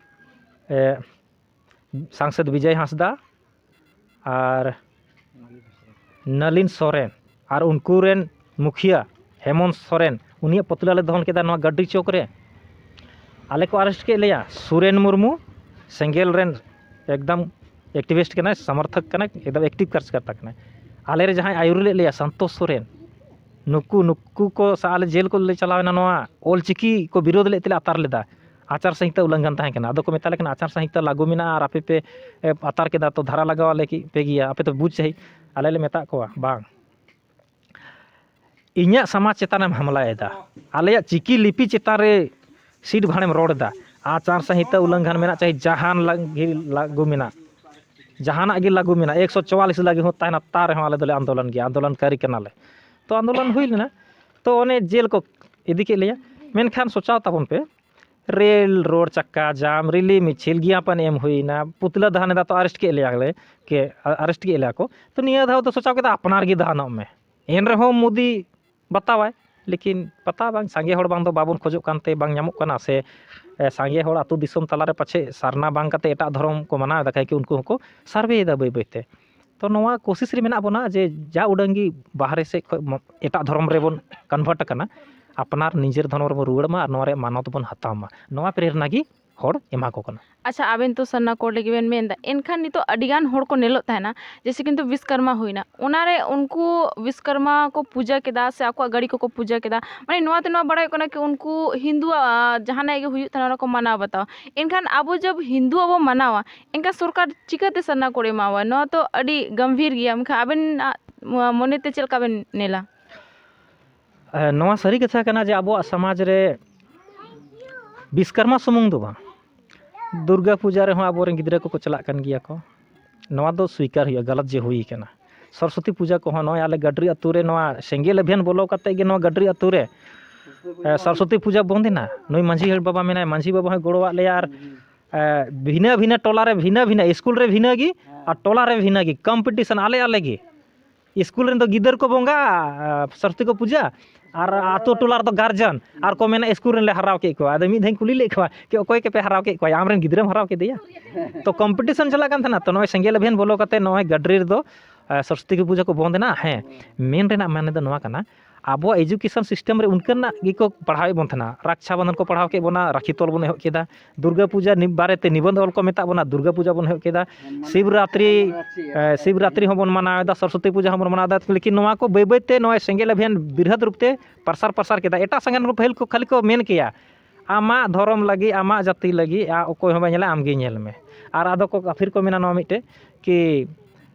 ᱮ, ᱥᱟᱝᱥᱚᱫ ᱵᱤᱡᱚᱭ ᱦᱟᱸᱥᱫᱟ ᱟᱨ ᱱᱟᱹᱞᱤᱱ ᱥᱚᱨᱮᱱ ᱟᱨ ᱩᱱᱠᱩ ᱨᱮᱱ ᱢᱩᱠᱷᱤᱭᱟᱹ ᱦᱮᱢᱚᱱᱛ ᱥᱚᱨᱮᱱ, ᱩᱱᱤᱭᱟᱜ ᱯᱩᱛᱞᱟᱹ ᱞᱮ ᱫᱚᱦᱚ ᱠᱮᱫᱟ ᱱᱚᱣᱟ ᱜᱟᱹᱰᱨᱤ ᱪᱚᱠ ᱨᱮ᱾ ᱟᱞᱮ ᱠᱚ ᱟᱨᱮᱥᱴ ᱠᱮᱫ ᱞᱮᱭᱟ, ᱥᱩᱨᱮᱱ ᱢᱩᱨᱢᱩ ᱥᱮᱸᱜᱮᱞ ᱨᱮᱱ ᱮᱠᱫᱚᱢ ᱮᱠᱴᱤᱵᱷᱤᱥᱴ ᱠᱟᱱᱟᱭ, ᱥᱚᱢᱚᱨᱛᱷᱚᱠ ᱠᱟᱱᱟᱭ, ᱮᱠᱫᱚᱢ ᱮᱠᱴᱤᱵᱷ ᱠᱟᱨᱡᱚᱠᱚᱨᱛᱟ ᱠᱟᱱᱟᱭ᱾ ᱟᱞᱮ ᱨᱮ ᱡᱟᱦᱟᱸᱭ ᱟᱹᱭᱩᱨ ᱞᱮᱫ ᱞᱮᱭᱟ ᱥᱟᱱᱛᱳᱥ ᱥᱚᱨᱮᱱ, ᱱᱩᱠᱩ ᱱᱩᱠᱩ ᱠᱚ ᱥᱟᱶ ᱟᱞᱮ ᱡᱮᱞ ᱠᱚᱞᱮ ᱪᱟᱞᱟᱣᱮᱱᱟ, ᱱᱚᱣᱟ ᱚᱞ ᱪᱤᱠᱤ ᱠᱚ ᱵᱤᱨᱳᱫᱷ ᱞᱮᱫ ᱛᱮᱞᱮ ᱟᱛᱟᱨ ᱞᱮᱫᱟ᱾ ᱟᱪᱟᱨ ᱥᱚᱝᱦᱤᱛᱟ ᱩᱞᱞᱚᱝᱜᱷᱚᱱ ᱛᱟᱦᱮᱸ ᱠᱟᱱᱟ᱾ ᱟᱫᱚ ᱠᱚ ᱢᱮᱛᱟ ᱞᱮ ᱠᱟᱱᱟ, "ᱟᱪᱟᱨ ᱥᱚᱝᱦᱤᱛᱟ ᱞᱟᱹᱜᱩ ᱢᱮᱱᱟᱜᱼᱟ ᱟᱨ ᱟᱯᱮ ᱯᱮ, ᱮ, ᱟᱛᱟᱨ ᱠᱮᱫᱟ, ᱛᱚ ᱫᱷᱟᱨᱟ ᱞᱟᱜᱟᱣ ᱟᱞᱮ ᱠᱤ ᱯᱮ ᱜᱮᱭᱟ, ᱟᱯᱮ ᱛᱚ ᱵᱩᱡᱽ ᱥᱟᱺᱦᱤᱡ?" ᱟᱞᱮ ᱞᱮ ᱢᱮᱛᱟᱜ ᱠᱚᱣᱟ, "ᱵᱟᱝ, ᱤᱧᱟᱹᱜ ᱥᱚᱢᱟᱡᱽ ᱪᱮᱛᱟᱱᱮᱢ ᱦᱟᱢᱞᱟᱭᱮᱫᱟ, ᱟᱞᱮᱭᱟᱜ ᱪᱤᱠᱤ ᱞᱤᱯᱤ ᱪᱮᱛᱟᱱ ᱨᱮ ᱥᱤᱴ ᱵᱷᱟᱲᱮᱢ ᱨᱚᱲ ᱮᱫᱟ, ᱟᱪᱟᱨ ᱥᱚᱝᱦᱤᱛᱟ ᱩᱞᱞᱚᱝᱜᱷᱚᱱ ᱢᱮᱱᱟᱜ, ᱪᱟᱦᱮ ᱡᱟᱦᱟᱱ ᱞᱟᱹᱜᱤ ᱞᱟᱹᱜᱩ ᱢᱮᱱᱟᱜ, ᱡᱟᱦᱟᱱᱟᱜ ᱜᱮ ᱞᱟᱹᱜᱩ ᱢᱮᱱᱟᱜ, ᱮᱠᱥᱚ ᱪᱩᱣᱟᱞᱤᱥ ᱞᱟᱹᱜᱤ ᱦᱚᱸ ᱛᱟᱦᱮᱱᱟ, ᱛᱟ ᱨᱮᱦᱚᱸ ᱟᱞᱮ ᱫᱚᱞᱮ ᱟᱱᱫᱳᱞᱚᱱ ᱜᱮᱭᱟ, ᱟᱱᱫᱳᱞᱚᱱᱠᱟᱨᱤ ᱠᱟᱱᱟᱞᱮ᱾" ᱛᱚ ᱟᱱᱫᱳᱞᱚᱱ ᱦᱩᱭ ᱞᱮᱱᱟ, ᱛᱚ ᱚᱱᱮ ᱡᱮᱞ ᱠᱚ ᱤᱫᱤ ᱠᱮᱫ ᱞᱮᱭᱟ᱾ ᱢᱮᱱᱠᱷᱟᱱ ᱥᱚᱪᱟᱣ ᱛᱟᱵᱚᱱ ᱯᱮ, ᱨᱮᱞ, ᱨᱳᱰ ᱪᱟᱠᱟ ᱡᱟᱢ, ᱨᱮᱞᱤ ᱢᱤᱪᱷᱤᱞ, ᱜᱮᱭᱟᱯᱟᱱ ᱮᱢ ᱦᱩᱭᱱᱟ, ᱯᱩᱛᱞᱟᱹ ᱫᱚ ᱦᱟᱱᱮ ᱫᱟ ᱛᱚ ᱟᱨᱮᱥᱴ ᱠᱮᱫ ᱞᱮᱭᱟ ᱞᱮ, ᱠᱮ, ᱟᱨᱮᱥᱴ ᱠᱮᱫ ᱞᱮᱭᱟ ᱠᱚ᱾ ᱛᱚ ᱱᱤᱭᱟᱹ ᱫᱷᱟᱣ ᱫᱚ ᱥᱚᱪᱟᱣ ᱠᱮᱫᱟ, ᱟᱯᱱᱟᱨ ᱜᱮ ᱫᱟᱱᱚᱜ ᱢᱮ᱾ ᱮᱱ ᱨᱮᱦᱚᱸ ᱢᱳᱫᱤ ᱵᱟᱛᱟᱣᱟᱭ, ᱞᱮᱠᱤᱱ ᱯᱟᱛᱟ ᱵᱟᱝ, ᱥᱟᱸᱜᱮ ᱦᱚᱲ ᱵᱟᱝ ᱫᱚ ᱵᱟᱵᱚᱱ ᱠᱷᱚᱡᱚᱜ ᱠᱟᱱᱛᱮ ᱵᱟᱝ ᱧᱟᱢᱚᱜ ᱠᱟᱱᱟ, ᱥᱮ, ᱮ, ᱥᱟᱸᱜᱮ ᱦᱚᱲ ᱟᱹᱛᱩ ᱫᱤᱥᱚᱢ ᱛᱟᱞᱟᱨᱮ ᱯᱟᱪᱷᱮ ᱥᱟᱨᱱᱟ ᱵᱟᱝ ᱠᱟᱛᱮ ᱮᱴᱟᱜ ᱫᱷᱚᱨᱚᱢ ᱠᱚ ᱢᱟᱱᱟᱣ ᱮᱫᱟ, ᱠᱟᱹᱡ ᱠᱤ ᱩᱱᱠᱩ ᱦᱚᱸᱠᱚ ᱥᱟᱨᱵᱷᱮᱭᱮᱫᱟ ᱵᱟᱹᱭ ᱵᱟᱹᱭᱛᱮ᱾ ᱛᱚ ᱱᱚᱣᱟ ᱠᱳᱥᱤᱥ ᱨᱮ ᱢᱮᱱᱟᱜ ᱵᱚᱱᱟ ᱡᱮ ᱡᱟ ᱩᱰᱟᱹᱝ ᱜᱮ ᱵᱟᱦᱨᱮ ᱥᱮᱫ ᱠᱷᱚᱱ ᱢᱚ-, ᱮᱴᱟᱜ ᱫᱷᱚᱨᱚᱢ ᱨᱮᱵᱚᱱ ᱠᱚᱱᱵᱷᱟᱨᱴ ᱟᱠᱟᱱᱟ, ᱟᱯᱱᱟᱨ ᱱᱤᱡᱮᱨ ᱫᱷᱚᱨᱚᱢ ᱨᱮᱵᱚᱱ ᱨᱩᱣᱟᱹᱲ ᱢᱟ ᱟᱨ ᱱᱚᱣᱟ ᱨᱮᱭᱟᱜ ᱢᱟᱱᱚᱛ ᱵᱚᱱ ᱦᱟᱛᱟᱣ ᱢᱟ, ᱱᱚᱣᱟ ᱯᱨᱮᱨᱱᱟ ᱜᱮ ᱦᱚᱲ ᱮᱢᱟ ᱠᱚ ᱠᱟᱱᱟ᱾ ᱟᱪᱪᱷᱟ, ᱟᱵᱮᱱ ᱛᱚ ᱥᱟᱨᱱᱟ ᱠᱳᱰ ᱞᱟᱹᱜᱤᱫ ᱵᱮᱱ ᱢᱮᱱᱫᱟ, ᱮᱱᱠᱷᱟᱱ ᱱᱤᱛᱚᱜ ᱟᱹᱰᱤᱜᱟᱱ ᱦᱚᱲ ᱠᱚ ᱧᱮᱞᱚᱜ ᱛᱟᱦᱮᱱᱟ, ᱡᱮᱭᱥᱮ ᱠᱤᱱᱛᱩ ᱵᱤᱥᱠᱚᱨᱢᱟ ᱦᱩᱭᱱᱟ, ᱚᱱᱟᱨᱮ ᱩᱱᱠᱩ ᱵᱤᱥᱠᱚᱨᱢᱟ ᱠᱚ ᱯᱩᱡᱟᱹ ᱠᱮᱫᱟ ᱥᱮ ᱟᱠᱚᱣᱟᱜ ᱜᱟᱹᱰᱤ ᱠᱚᱠᱚ ᱯᱩᱡᱟᱹ ᱠᱮᱫᱟ, ᱢᱟᱱᱮ ᱱᱚᱣᱟ ᱛᱮ ᱱᱚᱣᱟ ᱵᱟᱲᱟᱭᱚᱜ ᱠᱟᱱᱟ ᱠᱤ ᱩᱱᱠᱩ ᱦᱤᱱᱫᱩᱣᱟᱜ, ᱟᱸ, ᱡᱟᱦᱟᱱᱟᱜ ᱜᱮ ᱦᱩᱭᱩᱜ ᱛᱟᱦᱮᱱᱟ ᱚᱱᱟ ᱠᱚ ᱢᱟᱱᱟᱣ ᱵᱟᱛᱟᱣᱟ᱾ ᱮᱱᱠᱷᱟᱱ ᱟᱵᱚ ᱡᱚᱵ ᱦᱤᱱᱫᱩᱣᱟᱜ ᱵᱚ ᱢᱟᱱᱟᱣᱟ, ᱮᱱᱠᱷᱟᱱ ᱥᱚᱨᱠᱟᱨ ᱪᱤᱠᱟᱹᱛᱮ ᱥᱟᱨᱱᱟ ᱠᱳᱰ ᱮᱢᱟᱣᱟ? ᱱᱚᱣᱟ ᱛᱚ ᱟᱹᱰᱤ ᱜᱟᱢᱵᱷᱤᱨ ᱜᱮᱭᱟ᱾ ᱢᱮᱱᱠᱷᱟᱱ ᱟᱵᱮᱱᱟᱜ ᱢᱚᱱᱮᱛᱮ ᱪᱮᱫ ᱞᱮᱠᱟ ᱵᱮᱱ ᱧᱮᱞᱟ? ᱮ, ᱱᱚᱣᱟ ᱥᱟᱹᱨᱤ ᱠᱟᱛᱷᱟ ᱠᱟᱱᱟ ᱡᱮ ᱟᱵᱚᱣᱟᱜ ᱥᱚᱢᱟᱡᱽ ᱨᱮ ᱵᱤᱥᱠᱚᱨᱢᱟ ᱥᱩᱢᱩᱝ ᱫᱚ ᱵᱟᱝ, ᱫᱩᱨᱜᱟ ᱯᱩᱡᱟ ᱨᱮᱦᱚᱸ ᱟᱵᱚᱨᱮᱱ ᱜᱤᱫᱽᱨᱟᱹ ᱠᱚᱠᱚ ᱪᱟᱞᱟᱜ ᱠᱟᱱ ᱜᱮᱭᱟ ᱠᱚ᱾ ᱱᱚᱣᱟ ᱫᱚ ᱥᱣᱤᱠᱟᱨ ᱦᱩᱭᱩᱜᱼᱟ, ᱜᱟᱞᱟᱛ ᱡᱮ ᱦᱩᱭ ᱠᱟᱱᱟ᱾ ᱥᱚᱨᱚᱥᱚᱛᱤ ᱯᱩᱡᱟ ᱠᱚᱦᱚᱸ ᱱᱚᱜᱼᱚᱭ ᱟᱞᱮ ᱜᱟᱰᱨᱤ ᱟᱹᱛᱩ ᱨᱮ ᱱᱚᱣᱟ ᱥᱮᱸᱜᱮᱞ ᱮᱵᱷᱮᱱ ᱵᱚᱞᱚ ᱠᱟᱛᱮ ᱜᱮ ᱱᱚᱣᱟ ᱜᱟᱰᱨᱤ ᱟᱹᱛᱩ ᱨᱮ, ᱮ, ᱥᱚᱨᱚᱥᱚᱛᱤ ᱯᱩᱡᱟ ᱵᱚᱱᱫ ᱮᱱᱟ᱾ ᱱᱩᱭ ᱢᱟᱹᱡᱷᱤ ᱵᱟᱵᱟ ᱢᱮᱱᱟᱭ, ᱢᱟᱹᱡᱷᱤ ᱵᱟᱵᱟ ᱦᱚᱸᱭ ᱜᱚᱲᱚᱣᱟᱜ ᱞᱮᱭᱟ ᱟᱨ, ᱮ, ᱵᱷᱤᱱᱟᱹ ᱵᱷᱤᱱᱟᱹ ᱴᱚᱞᱟ ᱨᱮ ᱵᱷᱤᱱᱟᱹ ᱵᱷᱤᱱᱟᱹ, ᱥᱠᱩᱞ ᱨᱮ ᱵᱷᱤᱱᱟᱹ ᱜᱮ ᱟᱨ ᱴᱚᱞᱟ ᱨᱮ ᱵᱷᱤᱱᱟᱹ ᱜᱮ, ᱠᱚᱢᱯᱤᱴᱤᱥᱚᱱ ᱟᱞᱮ ᱟᱞᱮ ᱜᱮ᱾ ᱥᱠᱩᱞ ᱨᱮᱱ ᱫᱚ ᱜᱤᱫᱟᱹᱨ ᱠᱚ ᱵᱚᱸᱜᱟ, ᱟᱨ ᱥᱚᱨᱚᱥᱚᱛᱤ ᱠᱚ ᱯᱩᱡᱟ, ᱟᱨ ᱟᱛᱳ ᱴᱚᱞᱟ ᱨᱮᱫᱚ ᱜᱟᱨᱡᱮᱱ, ᱟᱨ ᱠᱚ ᱢᱮᱱᱟ, "ᱥᱠᱩᱞ ᱨᱮᱱ ᱞᱮ ᱦᱟᱨᱟᱣ ᱠᱮᱫ ᱠᱚᱣᱟ᱾" ᱟᱫᱚ ᱢᱤᱫ ᱫᱷᱟᱣ ᱤᱧ ᱠᱩᱞᱤ ᱞᱮᱫ ᱠᱚᱣᱟ ᱠᱤ, "ᱚᱠᱚᱭ ᱠᱚᱯᱮ ᱦᱟᱨᱟᱣ ᱠᱮᱫ ᱠᱚᱣᱟ? ᱟᱢ ᱨᱮᱱ ᱜᱤᱫᱽᱨᱟᱹᱢ ᱦᱟᱨᱟᱣ ᱠᱮᱫᱮᱭᱟ?" ᱛᱚ ᱠᱚᱢᱯᱤᱴᱤᱥᱚᱱ ᱪᱟᱞᱟᱜ ᱠᱟᱱ ᱛᱟᱦᱮᱱᱟ᱾ ᱛᱚ ᱱᱚᱜᱼᱚᱭ ᱥᱮᱸᱜᱮᱞ ᱮᱵᱷᱮᱱ ᱵᱚᱞᱚ ᱠᱟᱛᱮ ᱱᱚᱜᱼᱚᱭ ᱜᱟᱰᱨᱤ ᱨᱮᱫᱚ ᱥᱚᱨᱚᱥᱚᱛᱤ ᱯᱩᱡᱟᱹ ᱠᱚ ᱵᱚᱱᱫ ᱮᱱᱟ? ᱦᱮᱸ, ᱢᱮᱱ ᱨᱮᱱᱟᱜ ᱢᱟᱱᱮ ᱫᱚ ᱱᱚᱣᱟ ᱠᱟᱱᱟ, ᱟᱵᱚᱣᱟᱜ education system ᱨᱮ ᱩᱱᱠᱟᱹᱱᱟᱜ ᱜᱮᱠᱚ ᱯᱟᱲᱦᱟᱣᱮᱫ ᱵᱚᱱ ᱛᱟᱦᱮᱱᱟ᱾ ᱨᱟᱠᱪᱷᱟ ᱵᱚᱱᱫᱷᱚᱱ ᱠᱚ ᱯᱟᱲᱦᱟᱣ ᱠᱮᱫ ᱵᱚᱱᱟ, ᱨᱟᱠᱷᱤ ᱛᱚᱞ ᱵᱚᱱ ᱮᱦᱚᱵ ᱠᱮᱫᱟ, ᱫᱩᱨᱜᱟᱹ ᱯᱩᱡᱟᱹ ᱱᱤ-, ᱵᱟᱨᱮᱛᱮ ᱱᱤᱵᱚᱱᱫᱷ ᱚᱞ ᱠᱚ ᱢᱮᱛᱟᱜ ᱵᱚᱱᱟ, ᱫᱩᱨᱜᱟᱹ ᱯᱩᱡᱟᱹ ᱵᱚᱱ ᱮᱦᱚᱵ ᱠᱮᱫᱟ, ᱥᱤᱵᱨᱟᱛᱨᱤ, ᱮ, ᱥᱤᱵᱨᱟᱛᱨᱤ ᱦᱚᱸᱵᱚᱱ ᱢᱟᱱᱟᱣ ᱮᱫᱟ, ᱥᱚᱨᱚᱥᱚᱛᱤ ᱯᱩᱡᱟᱹ ᱦᱚᱸᱵᱚᱱ ᱢᱟᱱᱟᱣ ᱮᱫᱟ᱾ ᱞᱮᱠᱤᱱ ᱱᱚᱣᱟ ᱠᱚ ᱵᱟᱹᱭ ᱵᱟᱹᱭ ᱛᱮ ᱱᱚᱜᱼᱚᱭ ᱥᱮᱸᱜᱮᱞ ᱚᱵᱷᱤᱭᱟᱱ ᱵᱨᱤᱦᱚᱫ ᱨᱩᱯ ᱛᱮ ᱯᱨᱚᱥᱟᱨ ᱯᱨᱚᱥᱟᱨ ᱠᱮᱫᱟ᱾ ᱮᱴᱟᱜ ᱥᱟᱸᱜᱟᱱ ᱠᱚ ᱯᱟᱹᱦᱤᱞ ᱠᱚ ᱠᱷᱟᱹᱞᱤ ᱠᱚ ᱢᱮᱱ ᱠᱮᱭᱟ, "ᱟᱢᱟᱜ ᱫᱷᱚᱨᱚᱢ ᱞᱟᱹᱜᱤᱫ, ᱟᱢᱟᱜ ᱡᱟᱹᱛᱤ ᱞᱟᱹᱜᱤᱫ, ᱟ, ᱚᱠᱚᱭ ᱦᱚᱸ ᱵᱟᱭ ᱧᱮᱞᱟ, ᱟᱢ ᱜᱮ ᱧᱮᱞ ᱢᱮ᱾" ᱟᱨ ᱟᱫᱚ ᱠᱚ ᱠᱟᱹᱯᱷᱤᱨ ᱠᱚ ᱢᱮᱱᱟ ᱱᱚᱣᱟ ᱢᱤᱫᱴᱮᱡ ᱠᱤ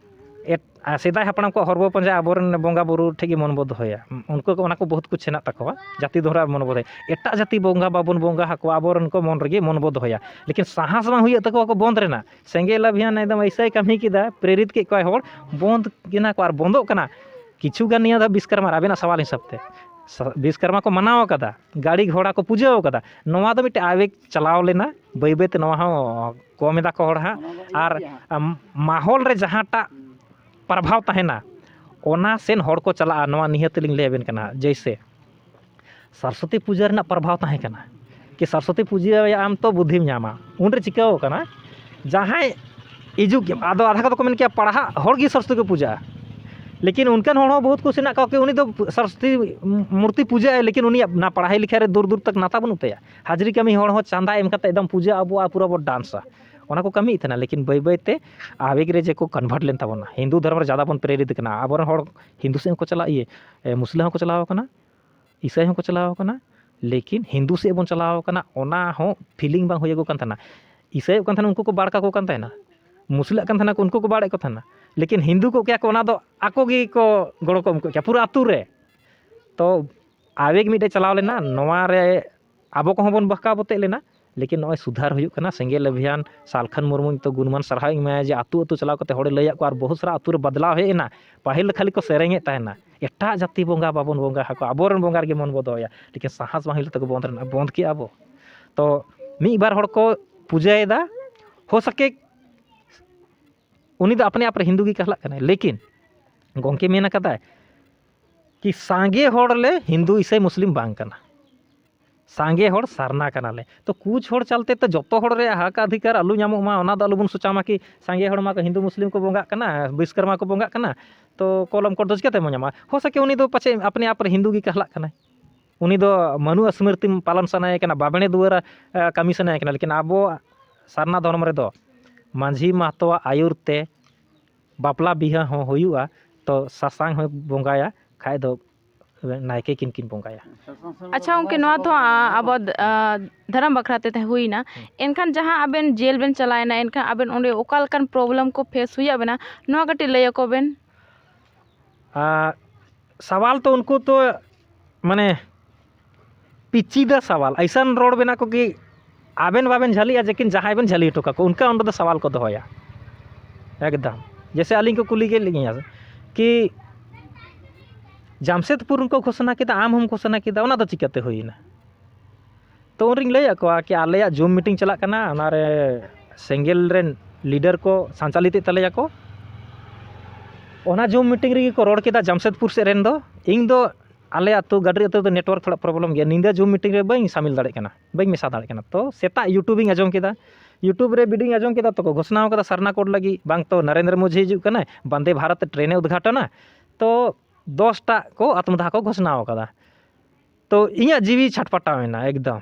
ᱮᱴ-, ᱟ, ᱥᱮᱫᱟᱭ ᱦᱟᱯᱲᱟᱢ ᱠᱚᱣᱟᱜ ᱦᱚᱨ ᱵᱚ ᱯᱟᱸᱡᱟᱭᱟ, ᱟᱵᱚᱨᱮᱱ ᱵᱚᱸᱜᱟ ᱵᱩᱨᱩ ᱴᱷᱮᱡ ᱜᱮ ᱢᱚᱱ ᱵᱚ ᱫᱚᱦᱚᱭᱟ᱾ ᱩᱱᱠᱩ ᱠᱚ ᱚᱱᱟ ᱠᱚ ᱵᱚᱦᱩᱛ ᱠᱩᱪ ᱦᱮᱱᱟᱜ ᱛᱟᱠᱚᱣᱟ, ᱡᱟᱹᱛᱤ ᱫᱷᱚᱨᱚᱢ ᱢᱚᱱ ᱵᱚ ᱫᱚᱦᱚᱭᱟ᱾ ᱮᱴᱟᱜ ᱡᱟᱹᱛᱤ ᱵᱚᱸᱜᱟ ᱵᱟᱵᱚᱱ ᱵᱚᱸᱜᱟ ᱟᱠᱚᱣᱟ, ᱟᱵᱚᱨᱮᱱ ᱠᱚ ᱢᱚᱱ ᱨᱮᱜᱮ ᱢᱚᱱ ᱵᱚ ᱫᱚᱦᱚᱭᱟ᱾ ᱞᱮᱠᱤᱱ ᱥᱟᱦᱟᱥ ᱵᱟᱝ ᱦᱩᱭᱩᱜ ᱛᱟᱠᱚᱣᱟ ᱠᱚ ᱵᱚᱱᱫ ᱨᱮᱱᱟᱜ᱾ ᱥᱮᱸᱜᱮᱞ ᱚᱵᱷᱤᱭᱟᱱ ᱮᱠᱫᱚᱢ ᱮᱭᱥᱟᱭ ᱠᱟᱹᱢᱤ ᱠᱮᱫᱟ, ᱯᱨᱮᱨᱤᱛ ᱠᱮᱫ ᱠᱚᱣᱟᱭ ᱦᱚᱲ, ᱵᱚᱱᱫ ᱠᱮᱱᱟ ᱠᱚ ᱟᱨ ᱵᱚᱱᱫᱚᱜ ᱠᱟᱱᱟ᱾ ᱠᱤᱪᱷᱩ ᱜᱟᱱ ᱱᱤᱭᱟᱹ ᱫᱚ ᱵᱤᱥᱠᱚᱨᱢᱟ, ᱟᱵᱮᱱᱟᱜ ᱥᱟᱣᱟᱞ ᱦᱤᱥᱟᱹᱵ ᱛᱮ, ᱥᱟ-, ᱵᱤᱥᱠᱚᱨᱢᱟ ᱠᱚ ᱢᱟᱱᱟᱣ ᱟᱠᱟᱫᱟ, ᱜᱟᱹᱲᱤ ᱜᱷᱚᱲᱟ ᱠᱚ ᱯᱩᱡᱟᱹ ᱟᱠᱟᱫᱟ᱾ ᱱᱚᱣᱟ ᱫᱚ ᱢᱤᱫᱴᱮᱡ ᱟᱵᱮᱜᱽ ᱪᱟᱞᱟᱣ ᱞᱮᱱᱟ, ᱵᱟᱹᱭ ᱵᱟᱹᱭ ᱛᱮ ᱱᱚᱣᱟ ᱦᱚᱸ ᱠᱚᱢ ᱮᱫᱟ ᱠᱚ ᱦᱚᱲ ᱦᱟᱸᱜ᱾ ᱟᱨ, ᱟᱢ, ᱢᱟᱦᱚᱞ ᱨᱮ ᱡᱟᱦᱟᱸᱴᱟᱜ ᱯᱨᱚᱵᱷᱟᱣ ᱛᱟᱦᱮᱱᱟ, ᱚᱱᱟ ᱥᱮᱱ ᱦᱚᱲ ᱠᱚ ᱪᱟᱞᱟᱜᱼᱟ, ᱱᱚᱣᱟ ᱱᱤᱦᱟᱹᱛ ᱞᱤᱧ ᱞᱟᱹᱭ ᱟᱵᱮᱱ ᱠᱟᱱᱟ᱾ ᱡᱮᱭᱥᱮ, ᱥᱚᱨᱚᱥᱚᱛᱤ ᱯᱩᱡᱟᱹ ᱨᱮᱱᱟᱜ ᱯᱨᱚᱵᱷᱟᱣ ᱛᱟᱦᱮᱸ ᱠᱟᱱᱟ, ᱠᱤ ᱥᱚᱨᱚᱥᱚᱛᱤ ᱯᱩᱡᱟᱹᱭᱟᱢ ᱛᱚ ᱵᱩᱫᱽᱫᱷᱤᱢ ᱧᱟᱢᱟ, ᱩᱱᱨᱮ ᱪᱤᱠᱟᱹᱣ ᱠᱟᱱᱟ, ᱡᱟᱦᱟᱸᱭ ᱦᱤᱡᱩᱜ ᱜᱮ, ᱟᱫᱚ ᱟᱫᱷᱟ ᱠᱚᱫᱚ ᱠᱚ ᱢᱮᱱ ᱠᱮᱭᱟ, ᱯᱟᱲᱦᱟᱜ ᱦᱚᱲ ᱜᱮ ᱥᱚᱨᱚᱥᱚᱛᱤ ᱠᱚ ᱯᱩᱡᱟᱹᱜᱼᱟ᱾ ᱞᱮᱠᱤᱱ ᱚᱱᱠᱟᱱ ᱦᱚᱲ ᱦᱚᱸ ᱵᱚᱦᱩᱛ ᱠᱚ ᱥᱮᱱᱟᱜ ᱠᱚᱣᱟ, ᱠᱤ ᱩᱱᱤ ᱫᱚ ᱥᱚᱨᱚᱥᱚᱛᱤ ᱢᱩᱨᱛᱤ ᱯᱩᱡᱟᱹᱜᱼᱟᱭ, ᱞᱮᱠᱤᱱ ᱩᱱᱤᱭᱟᱜ ᱱᱟ ᱯᱟᱲᱦᱟᱭ ᱞᱮᱠᱷᱟᱭ ᱨᱮ ᱫᱩᱨ ᱫᱩᱨ ᱛᱟᱠ ᱱᱟᱛᱟ ᱵᱟᱹᱱᱩᱜ ᱛᱟᱭᱟ᱾ ᱦᱟᱡᱽᱨᱤ ᱠᱟᱹᱢᱤ ᱦᱚᱲ ᱦᱚᱸ ᱪᱟᱸᱫᱟ ᱮᱢ ᱠᱟᱛᱮ ᱮᱠᱫᱚᱢ ᱯᱩᱡᱟᱹ ᱟᱵᱚ ᱟᱨ ᱯᱩᱨᱟᱹ ᱵᱚ ᱰᱟᱱᱥᱟ᱾ ᱚᱱᱟ ᱠᱚ ᱠᱟᱹᱢᱤᱭᱮᱫ ᱛᱟᱦᱮᱱᱟ, ᱞᱮᱠᱤᱱ ᱵᱟᱹᱭ ᱵᱟᱹᱭ ᱛᱮ ᱟᱵᱮᱜᱽ ᱨᱮ ᱡᱮ ᱠᱚ ᱠᱚᱱᱵᱷᱟᱨᱴ ᱞᱮᱱ ᱛᱟᱵᱚᱱᱟ, ᱦᱤᱱᱫᱩ ᱫᱷᱚᱨᱚᱢ ᱨᱮ ᱡᱟᱫᱟ ᱵᱚᱱ ᱯᱨᱮᱨᱤᱛ ᱠᱟᱱᱟ᱾ ᱟᱵᱚᱨᱮᱱ ᱦᱚᱲ ᱦᱤᱱᱫᱩ ᱥᱮᱫ ᱦᱚᱸᱠᱚ ᱪᱟᱞᱟᱜ, ᱤᱭᱟᱹ, ᱮ, ᱢᱩᱥᱞᱟᱹ ᱦᱚᱸᱠᱚ ᱪᱟᱞᱟᱣ ᱠᱟᱱᱟ, ᱤᱥᱟᱹᱭ ᱦᱚᱸᱠᱚ ᱪᱟᱞᱟᱣ ᱠᱟᱱᱟ, ᱞᱮᱠᱤᱱ ᱦᱤᱱᱫᱩ ᱥᱮᱫ ᱵᱚᱱ ᱪᱟᱞᱟᱣ ᱠᱟᱱᱟ, ᱚᱱᱟ ᱦᱚᱸ ᱯᱷᱤᱞᱤᱝ ᱵᱟᱝ ᱦᱩᱭ ᱟᱠᱚ ᱠᱟᱱ ᱛᱟᱦᱮᱱᱟ᱾ ᱤᱥᱟᱹᱭᱚᱜ ᱠᱟᱱ ᱛᱟᱦᱮᱱᱟ, ᱩᱱᱠᱩ ᱠᱚ ᱵᱟᱲ ᱠᱟᱠᱚ ᱠᱟᱱ ᱛᱟᱦᱮᱱᱟ, ᱢᱩᱥᱞᱟᱹᱜ ᱠᱟᱱ ᱛᱟᱦᱮᱱᱟ ᱠᱚ, ᱩᱱᱠᱩ ᱠᱚ ᱵᱟᱲᱮᱫ ᱠᱚ ᱛᱟᱦᱮᱱᱟ, ᱞᱮᱠᱤᱱ ᱦᱤᱱᱫᱩ ᱠᱚᱜ ᱠᱮᱭᱟ ᱠᱚ, ᱚᱱᱟ ᱫᱚ ᱟᱠᱚ ᱜᱮᱠᱚ ᱜᱚᱲᱚ ᱠᱚ ᱮᱢ ᱠᱚᱜ ᱠᱮᱭᱟ ᱯᱩᱨᱟᱹ ᱟᱹᱛᱩ ᱨᱮ᱾ ᱛᱚ ᱟᱵᱮᱜᱽ ᱢᱤᱫᱴᱮᱡ ᱪᱟᱞᱟᱣ ᱞᱮᱱᱟ, ᱱᱚᱣᱟ ᱨᱮ ᱟᱵᱚ ᱠᱚᱦᱚᱸ ᱵᱚᱱ ᱵᱟᱦᱠᱟᱣ ᱵᱚᱛᱮᱡ ᱞᱮᱱᱟ᱾ ᱞᱮᱠᱤᱱ ᱱᱚᱜᱼᱚᱭ ᱥᱩᱫᱷᱟᱨ ᱦᱩᱭᱩᱜ ᱠᱟᱱᱟ᱾ ᱥᱮᱸᱜᱮᱞ ᱚᱵᱷᱤᱭᱟᱱ ᱥᱟᱞᱠᱷᱟᱱ ᱢᱩᱨᱢᱩ ᱱᱤᱛᱚᱜ ᱜᱩᱱᱢᱟᱱ ᱥᱟᱨᱦᱟᱣ ᱤᱧ ᱮᱢᱟᱭᱟ ᱡᱮ ᱟᱹᱛᱩ ᱟᱹᱛᱩ ᱪᱟᱞᱟᱣ ᱠᱟᱛᱮ ᱦᱚᱲᱮ ᱞᱟᱹᱭᱟᱫ ᱠᱚᱣᱟ ᱟᱨ ᱵᱚᱦᱩᱛ ᱥᱟᱨᱟ ᱟᱹᱛᱩ ᱨᱮ ᱵᱟᱫᱞᱟᱣ ᱦᱮᱡ ᱮᱱᱟ᱾ ᱯᱟᱹᱦᱤᱞ ᱫᱚ ᱠᱷᱟᱹᱞᱤ ᱠᱚ ᱥᱮᱨᱮᱧᱮᱫ ᱛᱟᱦᱮᱱᱟ, ᱮᱴᱟᱜ ᱡᱟᱹᱛᱤ ᱵᱚᱸᱜᱟ ᱵᱟᱵᱚᱱ ᱵᱚᱸᱜᱟ ᱟᱠᱚᱣᱟ, ᱟᱵᱚᱨᱮᱱ ᱵᱚᱸᱜᱟ ᱨᱮᱜᱮ ᱢᱚᱱ ᱵᱚ ᱫᱚᱦᱚᱭᱟ᱾ ᱞᱮᱠᱤᱱ ᱥᱟᱦᱟᱥ ᱵᱟᱝ ᱦᱩᱭ ᱞᱮᱱ ᱛᱟᱠᱚ ᱵᱚᱱᱫ ᱨᱮᱱᱟᱜ, ᱵᱚᱱᱫ ᱠᱮᱜᱼᱟ ᱵᱚ᱾ ᱛᱚ ᱢᱤᱫ ᱵᱟᱨ ᱦᱚᱲ ᱠᱚ ᱯᱩᱡᱟᱹᱭᱮᱫᱟ, ᱦᱳ ᱥᱟᱠᱮ ᱩᱱᱤ ᱫᱚ ᱟᱯᱱᱮ ᱟᱯ ᱨᱮ ᱦᱤᱱᱫᱩ ᱜᱮ ᱠᱟᱦᱞᱟᱜ ᱠᱟᱱᱟᱭ, ᱞᱮᱠᱤᱱ ᱜᱚᱢᱠᱮ ᱢᱮᱱ ᱟᱠᱟᱫᱟᱭ ᱠᱤ ᱥᱟᱸᱜᱮ ᱦᱚᱲ ᱞᱮ ᱦᱤᱱᱫᱩ ᱤᱥᱟᱹᱭ ᱢᱩᱥᱞᱤᱢ ᱵᱟᱝ ᱠᱟᱱᱟ᱾ ᱥᱟᱸᱜᱮ ᱦᱚᱲ ᱥᱟᱨᱱᱟ ᱠᱟᱱᱟᱞᱮ᱾ ᱛᱚ ᱠᱩᱪ ᱦᱚᱲ ᱪᱟᱞᱛᱮ ᱛᱚ ᱡᱚᱛᱚ ᱦᱚᱲ ᱨᱮᱭᱟᱜ ᱦᱟᱠ ᱚᱫᱷᱤᱠᱟᱨ ᱟᱞᱚ ᱧᱟᱢᱚᱜ ᱢᱟ, ᱚᱱᱟ ᱫᱚ ᱟᱞᱚᱵᱚᱱ ᱥᱚᱪᱟᱣ ᱢᱟ ᱠᱤ ᱥᱟᱸᱜᱮ ᱦᱚᱲ ᱢᱟ ᱠᱚ ᱦᱤᱱᱫᱩ ᱢᱩᱥᱞᱤᱢ ᱠᱚ ᱵᱚᱸᱜᱟᱜ ᱠᱟᱱᱟ, ᱵᱤᱥᱠᱚᱨᱢᱟ ᱠᱚ ᱵᱚᱸᱜᱟᱜ ᱠᱟᱱᱟ, ᱛᱚ ᱠᱚᱞᱚᱢ ᱠᱚᱨ ᱫᱚ ᱪᱤᱠᱟᱹᱛᱮ ᱵᱚᱱ ᱧᱟᱢᱟ? ᱦᱚ ᱥᱟᱠᱮ ᱩᱱᱤ ᱫᱚ ᱯᱟᱪᱮᱫ ᱟᱯᱱᱮ ᱟᱯ ᱨᱮ ᱦᱤᱱᱫᱩ ᱜᱮ ᱠᱟᱦᱞᱟᱜ ᱠᱟᱱᱟᱭ, ᱩᱱᱤ ᱫᱚ ᱢᱟᱹᱱᱩ ᱥᱢᱨᱤᱛᱤ ᱯᱟᱞᱚᱱ ᱥᱟᱱᱟᱭᱮ ᱠᱟᱱᱟ, ᱵᱟᱵᱽᱲᱮ ᱫᱩᱣᱟᱨᱟ ᱠᱟᱹᱢᱤ ᱥᱟᱱᱟᱭᱮ ᱠᱟᱱᱟ᱾ ᱞᱮᱠᱤᱱ ᱟᱵᱚ ᱥᱟᱨᱱᱟ ᱫᱷᱚᱨᱚᱢ ᱨᱮᱫᱚ ᱢᱟᱹᱡᱷᱤ ᱢᱟᱦᱛᱚᱣᱟᱜ ᱟᱹᱭᱩᱨ ᱛᱮ ᱵᱟᱯᱞᱟ ᱵᱤᱦᱟᱹ ᱦᱚᱸ ᱦᱩᱭᱩᱜᱼᱟ, ᱛᱚ ᱥᱟᱥᱟᱝ ᱦᱚᱸᱭ ᱵᱚᱸᱜᱟᱭᱟ, ᱠᱷᱟᱡ ᱫᱚ ᱱᱟᱭᱠᱮ ᱠᱤᱱ ᱠᱤᱱ ᱵᱚᱸᱜᱟᱭᱟ᱾ ᱟᱪᱪᱷᱟ ᱜᱚᱢᱠᱮ, ᱱᱚᱣᱟ ᱛᱚ, ᱟ, ᱟᱵᱚ, ᱟ, ᱫᱷᱚᱨᱚᱢ ᱵᱟᱠᱷᱨᱟ ᱛᱮ ᱛᱟᱦᱮᱸ ᱦᱩᱭᱱᱟ᱾ ᱦᱩᱸ᱾ ᱮᱱᱠᱷᱟᱱ ᱡᱟᱦᱟᱸ ᱟᱵᱮᱱ ᱡᱮᱞ ᱵᱮᱱ ᱪᱟᱞᱟᱣᱮᱱᱟ, ᱮᱱᱠᱷᱟᱱ ᱟᱵᱮᱱ ᱚᱸᱰᱮ ᱚᱠᱟ ᱞᱮᱠᱟᱱ problem ᱠᱚ face ᱦᱩᱭᱟᱫ ᱵᱮᱱᱟ, ᱱᱚᱣᱟ ᱠᱟᱹᱴᱤᱡ ᱞᱟᱹᱭ ᱟᱠᱚ ᱵᱮᱱ᱾ ᱟᱨ ᱥᱟᱣᱟᱞ ᱛᱚ ᱩᱱᱠᱩ ᱛᱚ ᱢᱟᱱᱮ ᱯᱤᱪᱤᱫᱟ ᱥᱟᱣᱟᱞ, ᱟᱭᱥᱟᱱ ᱨᱚᱲ ᱵᱮᱱᱟ ᱠᱚ ᱠᱤ ᱟᱵᱮᱱ ᱵᱟᱵᱮᱱ ᱡᱷᱟᱹᱞᱤᱜᱼᱟ, ᱞᱮᱠᱤᱱ ᱡᱟᱦᱟᱸᱭ ᱵᱮᱱ ᱡᱷᱟᱹᱞᱤ ᱦᱚᱴᱚ ᱠᱟᱠᱚ, ᱚᱱᱠᱟ ᱚᱸᱰᱮ ᱫᱚ ᱥᱟᱣᱟᱞ ᱠᱚ ᱫᱚᱦᱚᱭᱟ᱾ ᱮᱠᱫᱚᱢ ᱡᱮᱭᱥᱮ ᱟᱹᱞᱤᱧ ᱠᱚ ᱠᱩᱞᱤ ᱠᱮᱫ ᱞᱤᱧᱟ ᱠᱤ ᱡᱟᱢᱥᱮᱫᱽᱯᱩᱨ ᱩᱱᱠᱩ ᱜᱷᱳᱥᱚᱱᱟ ᱠᱮᱫᱟ, ᱟᱢ ᱦᱚᱸᱢ ᱜᱷᱳᱥᱚᱱᱟ ᱠᱮᱫᱟ, ᱚᱱᱟ ᱫᱚ ᱪᱤᱠᱟᱹᱛᱮ ᱦᱩᱭᱮᱱᱟ? ᱛᱚ ᱩᱱᱨᱤᱧ ᱞᱟᱹᱭᱟᱫ ᱠᱚᱣᱟ ᱠᱤ ᱟᱞᱮᱭᱟᱜ ᱡᱩᱢ ᱢᱤᱴᱤᱝ ᱪᱟᱞᱟᱜ ᱠᱟᱱᱟ, ᱚᱱᱟᱨᱮ ᱥᱮᱸᱜᱮᱞ ᱨᱮᱱ ᱞᱤᱰᱟᱨ ᱠᱚ ᱥᱟᱱᱪᱟᱞᱤᱛ ᱮᱫ ᱛᱟᱞᱮᱭᱟ ᱠᱚ᱾ ᱚᱱᱟ ᱡᱩᱢ ᱢᱤᱴᱤᱝ ᱨᱮᱜᱮ ᱠᱚ ᱨᱚᱲ ᱠᱮᱫᱟ ᱡᱟᱢᱥᱮᱫᱽᱯᱩᱨ ᱥᱮᱫ ᱨᱮᱱ ᱫᱚ, ᱤᱧ ᱫᱚ ᱟᱞᱮ ᱟᱹᱛᱩ ᱜᱟᱹᱰᱤ ᱟᱹᱛᱩ ᱫᱚ network ᱛᱷᱚᱲᱟ problem ᱜᱮᱭᱟ, ᱧᱤᱫᱟᱹ ᱡᱩᱢ ᱢᱤᱴᱤᱝ ᱨᱮ ᱵᱟᱹᱧ ᱥᱟᱢᱤᱞ ᱫᱟᱲᱮᱭᱟᱜ ᱠᱟᱱᱟ, ᱵᱟᱹᱧ ᱢᱮᱥᱟ ᱫᱟᱲᱮᱭᱟᱜ ᱠᱟᱱᱟ᱾ ᱛᱚ ᱥᱮᱛᱟᱜ YouTube ᱤᱧ ᱟᱸᱡᱚᱢ ᱠᱮᱫᱟ, YouTube ᱨᱮ video ᱤᱧ ᱟᱸᱡᱚᱢ ᱠᱮᱫᱟ, ᱛᱚ ᱠᱚ ᱜᱷᱳᱥᱱᱟ ᱟᱠᱟᱫᱟ ᱥᱟᱨᱱᱟ code ᱞᱟᱹᱜᱤᱫ, ᱵᱟᱝ ᱛᱚ ᱱᱚᱨᱮᱱᱫᱨᱚ ᱢᱳᱫᱤ ᱦᱤᱡᱩᱜ ᱠᱟᱱᱟᱭ, ᱵᱟᱱᱫᱮ ᱵᱷᱟᱨᱚᱛ ᱴᱨᱮᱱᱮ ᱩᱫᱽᱜᱷᱟᱴᱚᱱᱟ, ᱛᱚ ᱫᱚᱥᱴᱟ ᱠᱚ ᱟᱛᱢᱫᱟᱦᱟ ᱠᱚ ᱜᱷᱳᱥᱱᱟ ᱟᱠᱟᱫᱟ᱾ ᱛᱚ ᱤᱧᱟᱹᱜ ᱡᱤᱣᱤ ᱪᱷᱟᱴᱯᱟᱴᱟᱣ ᱮᱱᱟ ᱮᱠᱫᱚᱢ᱾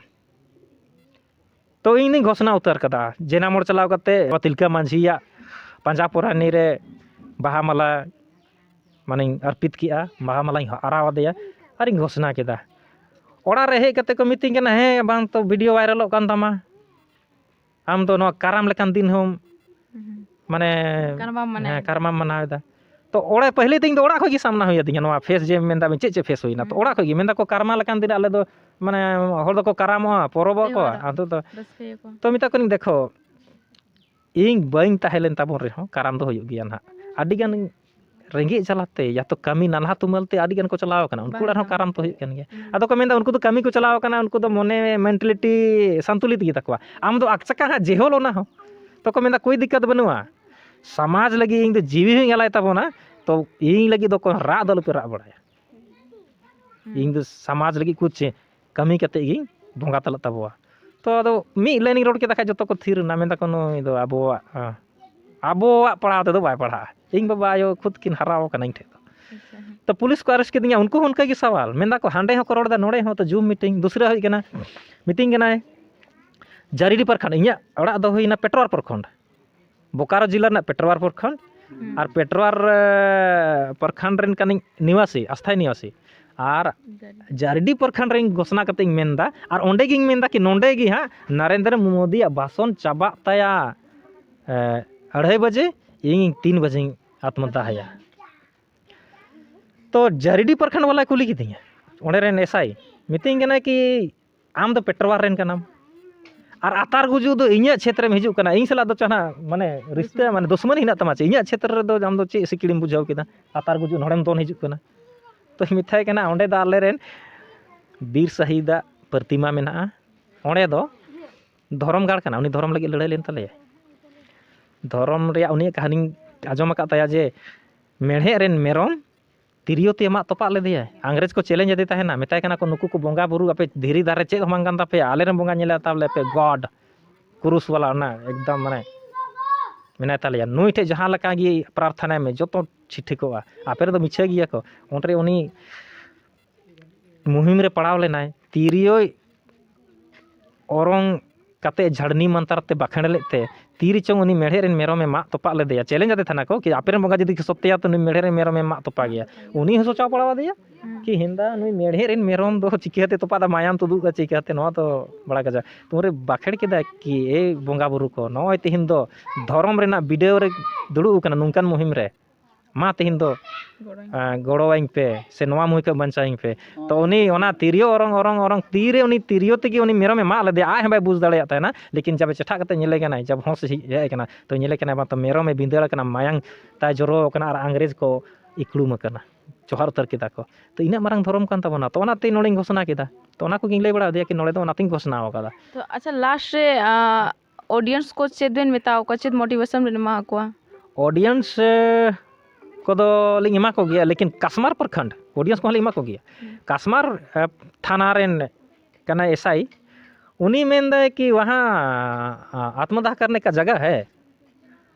ᱛᱚ ᱤᱧ ᱫᱚᱧ ᱜᱷᱳᱥᱱᱟ ᱩᱛᱟᱹᱨ ᱠᱟᱫᱟ, ᱡᱮᱱᱟ ᱢᱳᱲ ᱪᱟᱞᱟᱣ ᱠᱟᱛᱮ ᱛᱤᱞᱠᱟᱹ ᱢᱟᱹᱡᱷᱤᱭᱟᱜ ᱯᱟᱸᱡᱟ ᱯᱚᱨᱟᱱᱤ ᱨᱮ ᱵᱟᱦᱟ ᱢᱟᱞᱟ ᱢᱟᱱᱮᱧ ᱟᱨᱯᱤᱛ ᱠᱮᱜᱼᱟ, ᱵᱟᱦᱟ ᱢᱟᱞᱟᱧ ᱟᱨᱟᱣ ᱟᱫᱮᱭᱟ ᱟᱨᱤᱧ ᱜᱷᱳᱥᱱᱟ ᱠᱮᱫᱟ᱾ ᱚᱲᱟᱜ ᱨᱮ ᱦᱮᱡ ᱠᱟᱛᱮ ᱠᱚ ᱢᱤᱛᱟᱹᱧ ᱠᱟᱱᱟ, "ᱦᱮᱸ ᱵᱟᱝ ᱛᱚ video viralᱚᱜ ᱠᱟᱱ ᱛᱟᱢᱟ, ᱟᱢ ᱫᱚ ᱱᱚᱣᱟ ᱠᱟᱨᱟᱢ ᱞᱮᱠᱟᱱ ᱫᱤᱱ ᱦᱚᱸ ᱦᱩᱸ᱾ ᱢᱟᱱᱮ ᱠᱟᱨᱢᱟᱢ ᱢᱟᱱᱟᱣ ᱦᱮᱸ, ᱮᱫᱟ᱾ ᱠᱟᱨᱢᱟᱢ ᱢᱟᱱᱟᱣ ᱮᱫᱟ?" ᱛᱚ ᱚᱲᱟᱜ ᱯᱟᱹᱦᱤᱞᱮ ᱫᱤᱱ ᱫᱚ ᱚᱲᱟᱜ ᱠᱷᱚᱡ ᱜᱮ ᱥᱟᱢᱱᱟ ᱦᱩᱭ ᱟᱹᱫᱤᱧᱟ, ᱱᱚᱣᱟ face ᱡᱮ ᱢᱮᱱᱫᱟ ᱵᱮᱱ ᱪᱮᱫ ᱪᱮᱫ face ᱦᱩᱭᱱᱟ? ᱛᱚ ᱦᱩᱸ᱾ ᱚᱲᱟᱜ ᱠᱷᱚᱡ ᱜᱮ ᱢᱮᱱᱫᱟ ᱠᱚ, "ᱠᱟᱨᱢᱟ ᱞᱮᱠᱟᱱ ᱫᱤᱱ ᱨᱮ ᱟᱞᱮ ᱫᱚ ᱢᱟᱱᱮ ᱦᱚᱲ ᱫᱚᱠᱚ ᱠᱟᱨᱟᱢᱚᱜᱼᱟ, ᱯᱚᱨᱚᱵᱚᱜ ᱟᱠᱚ, ᱛᱮᱣᱟᱨᱚᱜ, ᱟᱫᱚ ᱫᱚ ᱨᱟᱹᱥᱠᱟᱹᱭᱟᱠᱚ᱾ ᱛᱚ ᱢᱮᱛᱟ ᱠᱚᱣᱟᱹᱧ, ᱫᱮᱠᱷᱚ ᱤᱧ ᱵᱟᱹᱧ ᱛᱟᱦᱮᱸ ᱞᱮᱱ ᱛᱟᱵᱚᱱ ᱨᱮᱦᱚᱸ ᱠᱟᱨᱟᱢ ᱫᱚ ᱦᱩᱭᱩᱜ ᱜᱮᱭᱟ ᱱᱟᱦᱟᱜ᱾ ᱟᱹᱰᱤ ᱜᱟᱱ ᱨᱮᱸᱜᱮᱡ ᱡᱟᱞᱟᱛᱮ ᱭᱟ ᱛᱚ ᱠᱟᱹᱢᱤ ᱱᱟᱞᱦᱟ ᱛᱩᱢᱟᱹᱞ ᱛᱮ ᱟᱹᱰᱤ ᱜᱟᱱ ᱠᱚ ᱪᱟᱞᱟᱣ ᱟᱠᱟᱱᱟ, ᱩᱱᱠᱩ ᱵᱟᱝ, ᱚᱲᱟᱜ ᱨᱮᱦᱚᱸ ᱵᱟᱝ᱾ ᱠᱟᱨᱟᱢ ᱛᱚ ᱦᱩᱭᱩᱜ ᱠᱟᱱ ᱜᱮᱭᱟ᱾ ᱦᱩᱸ᱾ ᱟᱫᱚ ᱠᱚ ᱢᱮᱱᱫᱟ ᱩᱱᱠᱩ ᱫᱚ ᱠᱟᱹᱢᱤ ᱠᱚ ᱪᱟᱞᱟᱣ ᱟᱠᱟᱱᱟ, ᱩᱱᱠᱩ ᱫᱚ ᱢᱚᱱᱮ mentality ᱥᱟᱱᱛᱩᱞᱤᱛ ᱜᱮ ᱛᱟᱠᱚᱣᱟ, ᱟᱢ ᱫᱚ ᱟᱠᱪᱟᱠᱟ ᱦᱟᱸᱜ ᱡᱮᱦᱳᱞ ᱚᱱᱟ ᱦᱚᱸ᱾ ᱛᱚ ᱠᱚ ᱢᱮᱱᱫᱟ ᱠᱳᱭ ᱫᱤᱠᱠᱟᱛ ᱵᱟᱹᱱᱩᱜᱼᱟ, ᱥᱚᱢᱟᱡᱽ ᱞᱟᱹᱜᱤᱫ ᱤᱧ ᱫᱚ ᱡᱤᱣᱤ ᱦᱚᱸᱧ ᱟᱞᱟᱭ ᱛᱟᱵᱚᱱᱟ, ᱛᱚ ᱤᱧ ᱞᱟᱹᱜᱤᱫ ᱫᱚ ᱠᱳᱱᱳ ᱨᱟᱜ ᱫᱚ ᱟᱞᱚᱯᱮ ᱨᱟᱜ ᱵᱟᱲᱟᱭᱟ᱾ ᱦᱩᱸ᱾ ᱤᱧ ᱫᱚ ᱥᱚᱢᱟᱡᱽ ᱞᱟᱹᱜᱤᱫ ᱠᱩᱪ ᱠᱟᱹᱢᱤ ᱠᱟᱛᱮ ᱜᱤᱧ ᱵᱚᱸᱜᱟ ᱛᱟᱞᱟᱜ ᱛᱟᱵᱚᱣᱟ᱾ ᱛᱚ ᱟᱫᱚ ᱢᱤᱫ ᱞᱟᱭᱤᱱ ᱤᱧ ᱨᱚᱲ ᱠᱮᱫᱟ ᱠᱷᱟᱡ ᱡᱚᱛᱚ ᱠᱚ ᱛᱷᱤᱨ ᱮᱱᱟ, ᱢᱮᱱᱫᱟᱠᱚ ᱱᱩᱭ ᱫᱚ ᱟᱵᱚᱣᱟᱜ, ᱟᱵᱚᱣᱟᱜ ᱯᱟᱲᱦᱟᱣ ᱛᱮᱫᱚ ᱵᱟᱭ ᱯᱟᱲᱦᱟᱜᱼᱟ᱾ ᱤᱧ ᱵᱟᱵᱟ ᱟᱭᱳ ᱠᱷᱩᱫ ᱠᱤᱱ ᱦᱟᱨᱟᱣ ᱠᱟᱱᱟ ᱤᱧ ᱴᱷᱮᱡ ᱫᱚ᱾ ᱛᱚ ᱯᱩᱞᱤᱥ ᱠᱚ ᱟᱨᱮᱥᱴ ᱠᱤᱫᱤᱧᱟ, ᱩᱱᱠᱩ ᱦᱚᱸ ᱚᱱᱠᱟ ᱜᱮ ᱥᱟᱣᱟᱞ, ᱢᱮᱱᱫᱟᱠᱚ ᱦᱟᱸᱰᱮ ᱦᱚᱸᱠᱚ ᱨᱚᱲ ᱮᱫᱟ, ᱱᱚᱰᱮ ᱦᱚᱸ᱾ ᱛᱚ ᱡᱩᱢ ᱢᱤᱴᱤᱝ, ᱫᱩᱥᱨᱟ ᱦᱩᱭ ᱠᱟᱱᱟ, ᱢᱤᱛᱟᱹᱧ ᱠᱟᱱᱟᱭ ᱡᱟᱨᱤᱰᱤ ᱯᱨᱚᱠᱷᱚᱸᱰ, ᱤᱧᱟᱹᱜ ᱚᱲᱟᱜ ᱫᱚ ᱦᱩᱭᱱᱟ ᱯᱮᱴᱨᱣᱟᱨ ᱯᱨᱚᱠᱷᱚᱸᱰ, ᱵᱳᱠᱟᱨᱳ ᱡᱮᱞᱟ ᱨᱮᱱᱟᱜ ᱯᱮᱴᱨᱣᱟᱨ ᱯᱨᱚᱠᱷᱚᱸᱰ᱾ ᱟᱨ ᱯᱮᱴᱨᱣᱟᱨ ᱯᱨᱚᱠᱷᱚᱸᱰ ᱨᱮᱱ ᱠᱟᱹᱱᱟᱹᱧ ᱱᱤᱣᱟᱥᱤ, ᱟᱥᱛᱷᱟᱭᱤ ᱱᱤᱣᱟᱥᱤ᱾ ᱟᱨ ᱡᱟᱨᱤᱰᱤ ᱯᱨᱚᱠᱷᱚᱸᱰ ᱨᱮᱱ ᱜᱷᱳᱥᱱᱟ ᱠᱟᱛᱮ ᱤᱧ ᱢᱮᱱᱫᱟ, ᱟᱨ ᱚᱸᱰᱮ ᱜᱤᱧ ᱢᱮᱱᱫᱟ ᱠᱤ ᱱᱚᱸᱰᱮ ᱜᱮ ᱦᱟᱸᱜ ᱱᱟᱨᱮᱱᱫᱨᱚ ᱢᱳᱫᱤᱭᱟᱜ ᱵᱷᱟᱥᱚᱱ ᱪᱟᱵᱟᱜ ᱛᱟᱭᱟ, ᱮ, ᱟᱹᱲᱟᱹᱭ ᱵᱟᱡᱮ, ᱤᱧ ᱛᱤᱱ ᱵᱟᱡᱮᱧ ᱟᱛᱢᱚᱦᱚᱛᱛᱟᱭᱟ᱾ ᱛᱚ ᱡᱟᱨᱤᱰᱤ ᱯᱨᱚᱠᱷᱚᱸᱰ ᱵᱟᱞᱟᱭ ᱠᱩᱞᱤ ᱠᱤᱫᱤᱧᱟ, ᱚᱸᱰᱮ ᱨᱮᱱ ᱮᱥ ᱟᱭ, ᱢᱤᱛᱟᱹᱧ ᱠᱟᱱᱟᱭ ᱠᱤ ᱟᱢ ᱫᱚ ᱯᱮᱴᱨᱣᱟᱨ ᱨᱮᱱ ᱠᱟᱱᱟᱢ, ᱟᱨ ᱟᱛᱟᱨ ᱜᱩᱡᱩᱜ ᱫᱚ ᱤᱧᱟᱹᱜ ᱪᱷᱮᱛᱨᱮᱢ ᱦᱤᱡᱩᱜ ᱠᱟᱱᱟ, ᱤᱧ ᱥᱟᱞᱟᱜ ᱫᱚ ᱡᱟᱦᱟᱱᱟᱜ ᱢᱟᱱᱮ ᱨᱤᱥᱛᱟᱹ, ᱢᱟᱱᱮ ᱫᱩᱥᱢᱟᱱᱤ ᱦᱮᱱᱟᱜ ᱛᱟᱢᱟ ᱪᱮ? ᱤᱧᱟᱹᱜ ᱪᱷᱮᱛᱨᱚ ᱨᱮᱫᱚ ᱟᱢ ᱫᱚ ᱪᱮᱫ ᱥᱤᱠᱲᱤᱢ ᱵᱩᱡᱷᱟᱹᱣ ᱠᱮᱫᱟ? ᱟᱛᱟᱨ ᱜᱩᱡᱩᱜ ᱱᱚᱰᱮᱢ ᱫᱚᱱ ᱦᱤᱡᱩᱜ ᱠᱟᱱᱟ᱾ ᱛᱚ ᱢᱮᱛᱟᱭ ᱠᱟᱱᱟ ᱚᱸᱰᱮ ᱫᱚ ᱟᱞᱮᱨᱮᱱ ᱵᱤᱨ ᱥᱟᱹᱦᱤᱫᱟᱜ ᱯᱨᱚᱛᱤᱢᱟ ᱢᱮᱱᱟᱜᱼᱟ, ᱚᱸᱰᱮ ᱫᱚ ᱫᱷᱚᱨᱚᱢ ᱜᱟᱲ ᱠᱟᱱᱟ, ᱩᱱᱤ ᱫᱷᱚᱨᱚᱢ ᱞᱟᱹᱜᱤᱫ ᱞᱟᱹᱲᱦᱟᱹᱭ ᱞᱮᱱ ᱛᱟᱞᱮᱭᱟ᱾ ᱫᱷᱚᱨᱚᱢ ᱨᱮᱭᱟᱜ ᱩᱱᱤᱭᱟᱜ ᱠᱟᱹᱦᱱᱤᱧ ᱟᱸᱡᱚᱢ ᱟᱠᱟᱫ ᱛᱟᱭᱟ ᱡᱮ ᱢᱮᱲᱦᱮᱫ ᱨᱮᱱ ᱢᱮᱨᱚᱢ ᱛᱤᱨᱭᱳ ᱛᱮ ᱢᱟᱜ ᱛᱚᱯᱟᱜ ᱞᱮᱫᱮᱭᱟᱭ᱾ ᱤᱝᱨᱮᱡᱽ ᱠᱚ ᱪᱮᱞᱮᱧ ᱟᱫᱮ ᱛᱟᱦᱮᱱᱟ, ᱢᱮᱛᱟᱭ ᱠᱟᱱᱟ ᱠᱚ, "ᱱᱩᱠᱩ ᱠᱚ ᱵᱚᱸᱜᱟ ᱵᱩᱨᱩ, ᱟᱯᱮ ᱫᱷᱤᱨᱤ ᱫᱟᱨᱮ ᱪᱮᱫ ᱦᱚᱸ ᱵᱟᱝ ᱠᱟᱱ ᱛᱟᱯᱮᱭᱟ, ᱟᱞᱮᱨᱮᱱ ᱵᱚᱸᱜᱟ ᱧᱮᱞᱮ ᱦᱟᱛᱟᱣ ᱞᱮᱯᱮ, God, ᱠᱩᱨᱩᱥ ᱵᱟᱞᱟ ᱚᱱᱟ ᱮᱠᱫᱚᱢ ᱢᱟᱱᱮ ᱢᱮᱱᱟᱭ ᱛᱟᱞᱮᱭᱟ, ᱱᱩᱭ ᱴᱷᱮᱡ ᱡᱟᱦᱟᱸ ᱞᱮᱠᱟ ᱜᱮ ᱯᱨᱟᱨᱛᱷᱟᱱᱟᱭ ᱢᱮ, ᱡᱚᱛᱚ ᱴᱷᱤᱠ ᱴᱷᱤᱠᱚᱜᱼᱟ, ᱟᱯᱮ ᱨᱮᱫᱚ ᱢᱤᱪᱷᱟᱹ ᱜᱮᱭᱟ ᱠᱚ᱾" ᱚᱸᱰᱮ ᱩᱱᱤ ᱢᱩᱦᱤᱢ ᱨᱮ ᱯᱟᱲᱟᱣ ᱞᱮᱱᱟᱭ, ᱛᱤᱨᱭᱳᱭ ᱚᱨᱚᱝ ᱠᱟᱛᱮ ᱡᱷᱟᱲᱱᱤ ᱢᱟᱱᱛᱟᱨ ᱛᱮ ᱵᱟᱠᱷᱮᱬ ᱞᱮᱫ ᱛᱮ ᱛᱤ ᱨᱮᱪᱚᱝ ᱩᱱᱤ ᱢᱮᱲᱦᱮᱫ ᱨᱮᱱ ᱢᱮᱨᱚᱢᱮ ᱢᱟᱜ ᱛᱚᱯᱟᱜ ᱞᱮᱫᱮᱭᱟ᱾ ᱪᱮᱞᱮᱧ ᱟᱫᱮ ᱛᱟᱦᱮᱱᱟ ᱠᱚ ᱠᱤ ᱟᱯᱮ ᱨᱮᱱ ᱵᱚᱸᱜᱟ ᱡᱩᱫᱤ ᱠᱚ ᱥᱚᱛᱭᱟ ᱛᱚ ᱱᱩᱭ ᱢᱮᱲᱦᱮᱫ ᱨᱮᱱ ᱢᱮᱨᱚᱢᱮ ᱢᱟᱜ ᱛᱚᱯᱟᱜ ᱜᱮᱭᱟ᱾ ᱩᱱᱤ ᱦᱚᱸ ᱥᱚᱪᱟᱣ ᱯᱟᱲᱟᱣ ᱟᱫᱮᱭᱟ ᱠᱤ ᱦᱮᱸᱫᱟ ᱱᱩᱭ ᱢᱮᱲᱦᱮᱫ ᱨᱮᱱ ᱢᱮᱨᱚᱢ ᱫᱚ ᱪᱤᱠᱟᱹᱛᱮ ᱛᱚᱯᱟᱜ ᱫᱟ, ᱢᱟᱭᱟᱢ ᱛᱩᱫᱩᱜ ᱫᱟ ᱪᱤᱠᱟᱹᱛᱮ, ᱱᱚᱣᱟ ᱫᱚ ᱵᱟᱲᱟ ᱠᱟᱡᱟ᱾ ᱛᱚ ᱩᱱᱨᱮ ᱵᱟᱠᱷᱮᱬ ᱠᱮᱫᱟᱭ ᱠᱤ, "ᱮ ᱵᱚᱸᱜᱟ ᱵᱩᱨᱩ ᱠᱚ, ᱱᱚᱜᱼᱚᱭ ᱛᱮᱦᱮᱧ ᱫᱚ ᱫᱷᱚᱨᱚᱢ ᱨᱮᱱᱟᱜ ᱵᱤᱰᱟᱹᱣ ᱨᱮ ᱫᱩᱲᱩᱵ ᱟᱠᱟᱱᱟ ᱱᱚᱝᱠᱟᱱ ᱢᱩᱦᱤᱢ ᱨᱮ, ᱢᱟ ᱛᱮᱦᱮᱧ ᱫᱚ ᱜᱚᱲᱚᱧ ᱯᱮ ᱥᱮ ᱱᱚᱣᱟ ᱢᱩᱦᱤ ᱠᱷᱚᱱ ᱵᱟᱧᱪᱟᱣᱤᱧ ᱯᱮ᱾" ᱛᱚ ᱩᱱᱤ ᱚᱱᱟ ᱛᱤᱨᱭᱳ ᱚᱨᱚᱝ ᱚᱨᱚᱝ ᱚᱨᱚᱝ ᱛᱤᱨᱮ ᱩᱱᱤ ᱛᱤᱨᱭᱳ ᱛᱮᱜᱮ ᱩᱱᱤ ᱢᱮᱨᱚᱢᱮ ᱢᱟᱜ ᱞᱮᱫᱮᱭᱟ, ᱟᱡ ᱦᱚᱸ ᱵᱟᱭ ᱵᱩᱡᱽ ᱫᱟᱲᱮᱭᱟᱜ ᱛᱟᱦᱮᱱᱟ᱾ ᱞᱮᱠᱤᱱ ᱡᱟᱵᱮ ᱪᱮᱴᱷᱟᱜ ᱠᱟᱛᱮ ᱧᱮᱞᱮ ᱠᱟᱱᱟᱭ, ᱡᱟᱵ ᱦᱚᱸᱥ ᱦᱮᱡ ᱦᱮᱡ ᱟᱠᱟᱱᱟ, ᱛᱚ ᱧᱮᱞᱮ ᱠᱟᱱᱟᱭ ᱵᱟᱝ ᱛᱚ ᱢᱮᱨᱚᱢᱮ ᱵᱷᱤᱸᱫᱟᱹᱲ ᱟᱠᱟᱱᱟ, ᱢᱟᱭᱟᱝ ᱛᱟᱭ ᱡᱚᱨᱚ ᱟᱠᱟᱱᱟ ᱟᱨ ᱤᱝᱨᱮᱡᱽ ᱠᱚ ᱤᱠᱲᱩᱢ ᱟᱠᱟᱱᱟ, ᱡᱚᱦᱟᱨ ᱩᱛᱟᱹᱨ ᱠᱮᱫᱟ ᱠᱚ᱾ ᱛᱚ ᱤᱱᱟᱹᱜ ᱢᱟᱨᱟᱝ ᱫᱷᱚᱨᱚᱢ ᱠᱟᱱ ᱛᱟᱵᱚᱱᱟ, ᱛᱚ ᱚᱱᱟᱛᱮ ᱱᱚᱰᱮᱧ ᱜᱷᱳᱥᱚᱱᱟ ᱠᱮᱫᱟ᱾ ᱛᱚ ᱚᱱᱟ ᱠᱚᱜᱮᱧ ᱞᱟᱹᱭ ᱵᱟᱲᱟ ᱟᱫᱮᱭᱟ ᱠᱤ ᱱᱚᱰᱮ ᱫᱚ ᱚᱱᱟᱛᱮᱧ ᱜᱷᱳᱥᱚᱱᱟ ᱟᱠᱟᱫᱟ᱾ ᱛᱚ ᱟᱪᱪᱷᱟ, ᱞᱟᱥᱴ ᱨᱮ ᱚᱰᱤᱭᱮᱱᱥ ᱠᱚ ᱪᱮᱫ ᱵᱮᱱ ᱢᱮᱛᱟᱣ ᱠᱚᱣᱟ, ᱪᱮᱫ ᱢᱳᱴᱤᱵᱷᱮᱥᱚᱱ ᱵᱮᱱ ᱮᱢᱟ ᱠᱚᱣᱟ? ᱚᱰᱤᱭᱮᱱᱥ ᱠᱚᱫᱚ ᱞᱤᱧ ᱮᱢᱟ ᱠᱚᱜᱮᱭᱟ, ᱞᱮᱠᱤᱱ ᱠᱟᱥᱢᱟᱨ ᱯᱨᱚᱠᱷᱚᱸᱰ ᱚᱰᱤᱭᱮᱱᱥ ᱠᱚᱦᱚᱸ ᱞᱤᱧ ᱮᱢᱟ ᱠᱚᱜᱮᱭᱟ᱾ ᱠᱟᱥᱢᱟᱨ ᱛᱷᱟᱱᱟ ᱨᱮᱱ ᱠᱟᱱᱟᱭ ᱮᱥ ᱟᱭ, ᱩᱱᱤ ᱢᱮᱱᱫᱟᱭ ᱠᱤ ᱣᱟᱦᱟᱸ ᱟᱛᱢᱟᱫᱟᱦ ᱠᱟᱨᱱᱮ ᱠᱟ ᱡᱟᱜᱟ ᱦᱮ?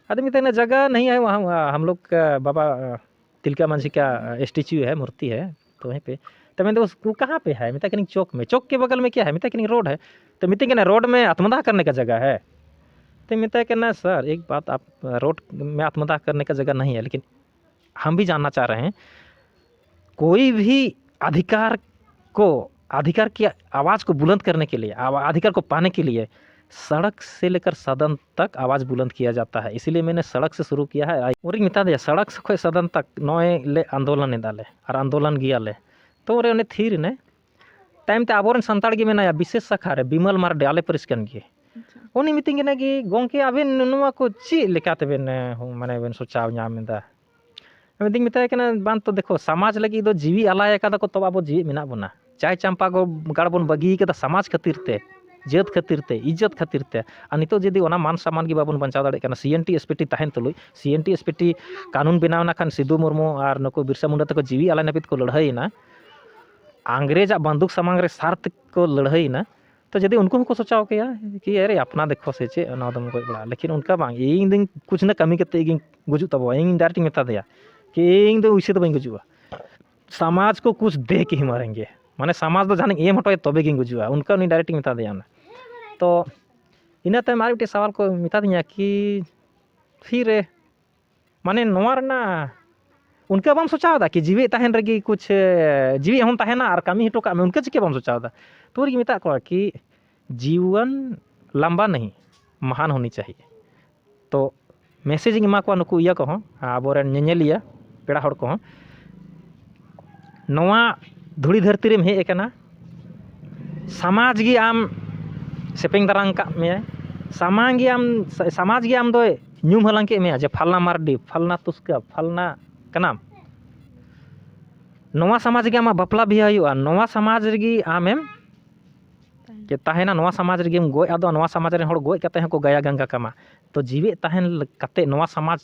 ᱟᱫᱚ ᱢᱮᱛᱟᱭ ᱠᱟᱱᱟ, ᱡᱟᱜᱟ ᱱᱟᱦᱤ ᱦᱮ ᱣᱟᱦᱟᱸ, ᱦᱟᱢ ᱞᱳᱜ ᱠᱟ ᱵᱟᱵᱟ ᱛᱤᱞᱠᱟ ᱢᱟᱹᱡᱷᱤ ᱠᱟ ᱥᱴᱮᱪᱩ ᱦᱮ, ᱢᱩᱨᱛᱤ ᱦᱮ, ᱛᱚ ᱣᱟᱦᱤᱸ ᱯᱮ᱾ ᱛᱚ ᱢᱮᱱᱫᱟ, ᱩᱥ ᱠᱚ ᱠᱟᱦᱟᱸ ᱯᱮ ᱦᱮ? ᱢᱮᱛᱟᱭ ᱠᱟᱹᱱᱟᱹᱧ, ᱪᱚᱠ ᱢᱮ᱾ ᱪᱚᱠ ᱠᱮ ᱵᱟᱜᱟᱞ ᱢᱮ ᱠᱭᱟ ᱦᱮ? ᱢᱮᱛᱟᱭ ᱠᱟᱹᱱᱟᱹᱧ, ᱨᱳᱰ ᱦᱮ᱾ ᱛᱚ ᱢᱮᱛᱟᱹᱧ ᱠᱟᱱᱟ, ᱨᱳᱰ ᱢᱮ ᱟᱛᱢᱟᱫᱟᱦ ᱠᱟᱨᱱᱮ ᱠᱟ ᱡᱟᱜᱟ ᱦᱮ? ᱛᱚ ᱢᱮᱛᱟᱭ ᱠᱟᱱᱟ, ᱥᱟᱨ, ᱮᱠ ᱵᱟᱛ, ᱟᱯ ᱨᱳᱰ ᱢᱮ ᱟᱛᱢᱟᱫᱟᱦ ᱠᱟᱨᱱᱮ ᱠᱟ ᱡᱟᱜᱟ ᱱᱟᱦᱤ ᱦᱮ, ᱞᱮᱠᱤᱱ ᱦᱟᱢ ᱵᱷᱤ ᱡᱟᱱᱱᱟ ᱪᱟᱦ ᱨᱟᱦᱮ ᱦᱮ, ᱠᱳᱭ ᱵᱷᱤ ᱟᱫᱷᱤᱠᱟᱨ ᱠᱳ, ᱟᱫᱷᱤᱠᱟᱨ ᱠᱤ ᱟᱣᱟᱡᱽ ᱠᱳ ᱵᱩᱞᱟᱱᱫ ᱠᱟᱨᱱᱮ ᱠᱮ ᱞᱤᱭᱮ, ᱟᱣᱟ-, ᱟᱫᱷᱤᱠᱟᱨ ᱠᱳ ᱯᱟᱱᱮ ᱠᱮ ᱞᱤᱭᱮ ᱥᱚᱲᱚᱠ ᱥᱮ ᱞᱮᱠᱟᱨ ᱥᱚᱫᱚᱱ ᱛᱚᱠ ᱟᱣᱟᱡᱽ ᱵᱩᱞᱟᱱᱫ ᱠᱤᱭᱟ ᱡᱟᱛᱟ ᱦᱮ, ᱤᱥᱤᱞᱤᱭᱮ ᱢᱮᱱᱮ ᱥᱚᱲᱚᱠ ᱥᱮ ᱥᱩᱨᱩ ᱠᱤᱭᱟ ᱦᱮ᱾ ᱩᱱᱨᱤᱧ ᱢᱮᱛᱟ ᱫᱮᱭᱟ, ᱥᱚᱲᱚᱠ ᱥᱮ ᱠᱷᱚᱡ ᱥᱚᱫᱚᱱ ᱛᱚᱠ ᱱᱚᱜᱼᱚᱭ ᱞᱮ ᱟᱱᱫᱳᱞᱚᱱ ᱮᱫᱟ ᱞᱮ ᱟᱨ ᱟᱱᱫᱳᱞᱚᱱ ᱜᱮᱭᱟᱞᱮ᱾ ᱛᱚ ᱩᱱᱨᱮ ᱩᱱᱤ ᱛᱷᱤᱨ ᱮᱱᱟᱭ᱾ ᱛᱟᱭᱚᱢ ᱛᱮ ᱟᱵᱚᱨᱮᱱ ᱥᱟᱱᱛᱟᱲ ᱜᱮ ᱢᱮᱱᱟᱭᱟ, ᱵᱤᱥᱮᱥ ᱥᱟᱠᱷᱟ ᱨᱮ ᱵᱤᱢᱚᱞ ᱢᱟᱨᱰᱤ, ᱟᱞᱮ ᱯᱟᱹᱨᱤᱥ ᱠᱟᱱ ᱜᱮ᱾ ᱩᱱᱤ ᱢᱤᱛᱟᱹᱧ ᱠᱟᱱᱟ ᱠᱤ, "ᱜᱚᱢᱠᱮ, ᱟᱵᱮᱱ ᱱᱚᱣᱟ ᱠᱚ ᱪᱮᱫ ᱞᱮᱠᱟ ᱛᱮᱵᱮᱱ, ᱮ, ᱢᱟᱱᱮ ᱵᱮᱱ ᱥᱚᱪᱟᱣ ᱧᱟᱢ ᱮᱫᱟ?" ᱢᱤᱛᱟᱹᱧ ᱢᱮᱛᱟᱭ ᱠᱟᱱᱟ, "ᱵᱟᱝ ᱛᱚ, ᱫᱮᱠᱷᱚ, ᱥᱚᱢᱟᱡᱽ ᱞᱟᱹᱜᱤᱫ ᱫᱚ ᱡᱤᱣᱤ ᱟᱞᱟᱭ ᱟᱠᱟᱫᱟ ᱠᱚ, ᱛᱚᱵᱮ ᱟᱵᱚ ᱡᱤᱣᱤ ᱢᱮᱱᱟᱜ ᱵᱚᱱᱟ᱾ ᱪᱟᱭ ᱪᱟᱢᱯᱟ ᱜᱚ-, ᱜᱟᱲ ᱵᱚᱱ ᱵᱟᱹᱜᱤ ᱠᱟᱫᱟ ᱥᱚᱢᱟᱡᱽ ᱠᱷᱟᱹᱛᱤᱨ ᱛᱮ, ᱡᱟᱹᱛ ᱠᱷᱟᱹᱛᱤᱨ ᱛᱮ, ᱤᱡᱽᱡᱚᱛ ᱠᱷᱟᱹᱛᱤᱨ ᱛᱮ᱾ ᱟᱨ ᱱᱤᱛᱚᱜ ᱡᱩᱫᱤ ᱚᱱᱟ ᱢᱟᱱ ᱥᱚᱢᱢᱟᱱ ᱜᱮ ᱵᱟᱵᱚᱱ ᱵᱟᱧᱪᱟᱣ ᱫᱟᱲᱮᱭᱟᱜ ᱠᱟᱱᱟ, ᱥᱤ N T S P T ᱛᱟᱦᱮᱱ ᱛᱩᱞᱩᱡ, ᱥᱤ N T S P T ᱠᱟᱹᱱᱩᱱ ᱵᱮᱱᱟᱣ ᱮᱱᱟ ᱠᱷᱟᱱ ᱥᱤᱫᱩ ᱢᱩᱨᱢᱩ ᱟᱨ ᱱᱩᱠᱩ ᱵᱤᱨᱥᱟ ᱢᱩᱱᱰᱟ ᱛᱟᱠᱚ ᱡᱤᱣᱤ ᱟᱞᱟᱭ ᱱᱟᱹᱯᱤᱛ ᱠᱚ ᱞᱟᱹᱲᱦᱟᱹᱭᱮᱱᱟ, ᱤᱝᱨᱮᱡᱽ ᱟᱜ ᱵᱟᱱᱫᱩᱠ ᱥᱟᱢᱟᱝ ᱨᱮ ᱥᱟᱨ ᱛᱮᱠᱚ ᱞᱟᱹᱲᱦᱟᱹᱭᱮᱱᱟ, ᱛᱚ ᱡᱩᱫᱤ ᱩᱱᱠᱩ ᱦᱚᱸᱠᱚ ᱥᱚᱪᱟᱣ ᱠᱮᱭᱟ ᱠᱤ ᱟᱨᱮ ᱟᱯᱱᱟ ᱫᱮᱠᱷᱚ ᱥᱮ ᱪᱮᱫ, ᱱᱚᱣᱟ ᱫᱚᱢ ᱜᱚᱡ ᱵᱟᱲᱟᱜᱼᱟ, ᱞᱮᱠᱤᱱ ᱚᱱᱠᱟ ᱵᱟᱝ, ᱤᱧ ᱫᱚᱧ ᱠᱩᱪ ᱱᱟ ᱠᱟᱹᱢᱤ ᱠᱟᱛᱮ ᱜᱤᱧ ᱜᱩᱡᱩᱜ ᱛᱟᱵᱚᱣᱟ, ᱤᱧ ᱰᱟᱭᱨᱮᱠᱴ ᱤᱧ ᱢᱮᱛᱟ ᱫᱮᱭᱟ ᱠᱤ ᱤᱧ ᱫᱚ ᱩᱭᱥᱮ ᱫᱚ ᱵᱟᱹᱧ ᱜᱩᱡᱩᱜᱼᱟ, ᱥᱚᱢᱟᱡᱽ ᱠᱚ ᱠᱩᱪ ᱫᱮ ᱠᱮ ᱦᱤ ᱢᱟᱨᱮᱝᱜᱮ, ᱢᱟᱱᱮ ᱥᱚᱢᱟᱡᱽ ᱫᱚ ᱡᱟᱦᱟᱱᱟᱜ ᱮᱢ ᱦᱚᱴᱚᱭᱟ ᱛᱚᱵᱮ ᱜᱤᱧ ᱜᱩᱡᱩᱜᱼᱟ, ᱚᱱᱠᱟ ᱩᱱᱤ ᱰᱟᱭᱨᱮᱠᱴ ᱤᱧ ᱢᱮᱛᱟ ᱫᱮᱭᱟ ᱚᱱᱟ᱾ ᱛᱚ ᱤᱱᱟᱹ ᱛᱟᱭᱚᱢ ᱟᱨ ᱢᱤᱫᱴᱮᱱ ᱥᱟᱣᱟᱞ ᱠᱚ ᱢᱮᱛᱟ ᱫᱤᱧᱟ ᱠᱤ ᱯᱷᱤᱨ ᱨᱮ ᱢᱟᱱᱮ ᱱᱚᱣᱟ ᱨᱮᱱᱟᱜ ᱚᱱᱠᱟ ᱵᱟᱢ ᱥᱚᱪᱟᱣ ᱮᱫᱟ ᱠᱤ ᱡᱤᱣᱮᱫ ᱛᱟᱦᱮᱱ ᱨᱮᱜᱮ ᱠᱩᱪ, ᱮ, ᱡᱤᱣᱮᱫ ᱦᱚᱸᱢ ᱛᱟᱦᱮᱱᱟ ᱟᱨ ᱠᱟᱹᱢᱤ ᱦᱚᱴᱚ ᱠᱟᱜ ᱢᱮ, ᱚᱱᱠᱟ ᱪᱤᱠᱟᱹ ᱵᱟᱢ ᱥᱚᱪᱟᱣ ᱮᱫᱟ? ᱛᱚ ᱨᱮᱜᱮ ᱢᱮᱛᱟᱜ ᱠᱚᱣᱟ ᱠᱤ ᱡᱤᱣᱟᱱ ᱞᱟᱢᱵᱟ ᱱᱟᱦᱤ, ᱢᱟᱦᱟᱱ ᱦᱳᱱᱤ ᱪᱟᱦᱤᱭᱮ᱾ ᱛᱚ ᱢᱮᱥᱮᱡᱽ ᱤᱧ ᱮᱢᱟ ᱠᱚᱣᱟ ᱱᱩᱠᱩ ᱤᱭᱟᱹ ᱠᱚᱦᱚᱸ, ᱟᱵᱚᱨᱮᱱ ᱧᱮᱧᱮᱞᱤᱭᱟᱹ ᱯᱮᱲᱟ ᱦᱚᱲ ᱠᱚᱦᱚᱸ, ᱱᱚᱣᱟ ᱫᱷᱩᱲᱤ ᱫᱷᱟᱹᱨᱛᱤ ᱨᱮᱢ ᱦᱮᱡ ᱟᱠᱟᱱᱟ, ᱥᱚᱢᱟᱡᱽ ᱜᱮ ᱟᱢ ᱥᱮᱯᱮᱧ ᱫᱟᱨᱟᱢ ᱠᱟᱜ ᱢᱮᱭᱟ, ᱥᱟᱢᱟᱝ ᱜᱮ ᱟᱢ, ᱥᱚᱢᱟᱡᱽ ᱜᱮ ᱟᱢ ᱫᱚᱭ ᱧᱩᱢ ᱦᱟᱞᱟᱝ ᱠᱮᱫ ᱢᱮᱭᱟ ᱡᱮ ᱯᱷᱟᱞᱱᱟ ᱢᱟᱨᱰᱤ, ᱯᱷᱟᱞᱱᱟ ᱛᱩᱥᱠᱟ, ᱯᱷᱟᱞᱱᱟ ᱠᱟᱱᱟᱢ᱾ ᱱᱚᱣᱟ ᱥᱚᱢᱟᱡᱽ ᱨᱮᱜᱮ ᱟᱢᱟᱜ ᱵᱟᱯᱞᱟ ᱵᱤᱦᱟᱹ ᱦᱩᱭᱩᱜᱼᱟ, ᱱᱚᱣᱟ ᱥᱚᱢᱟᱡᱽ ᱨᱮᱜᱮ ᱟᱢᱮᱢ ᱛᱟᱦᱮᱱᱟ, ᱱᱚᱣᱟ ᱥᱚᱢᱟᱡᱽ ᱨᱮᱜᱮᱢ ᱜᱚᱡ ᱟᱫᱚᱜᱼᱟ, ᱱᱚᱣᱟ ᱥᱚᱢᱟᱡᱽ ᱨᱮᱱ ᱦᱚᱲ ᱜᱚᱡ ᱠᱟᱛᱮ ᱦᱚᱸᱠᱚ ᱜᱟᱭᱟ ᱜᱟᱝᱜᱟ ᱠᱟᱢᱟ᱾ ᱛᱚ ᱡᱤᱣᱮᱫ ᱛᱟᱦᱮᱱ ᱠᱟᱛᱮ ᱱᱚᱣᱟ ᱥᱚᱢᱟᱡᱽ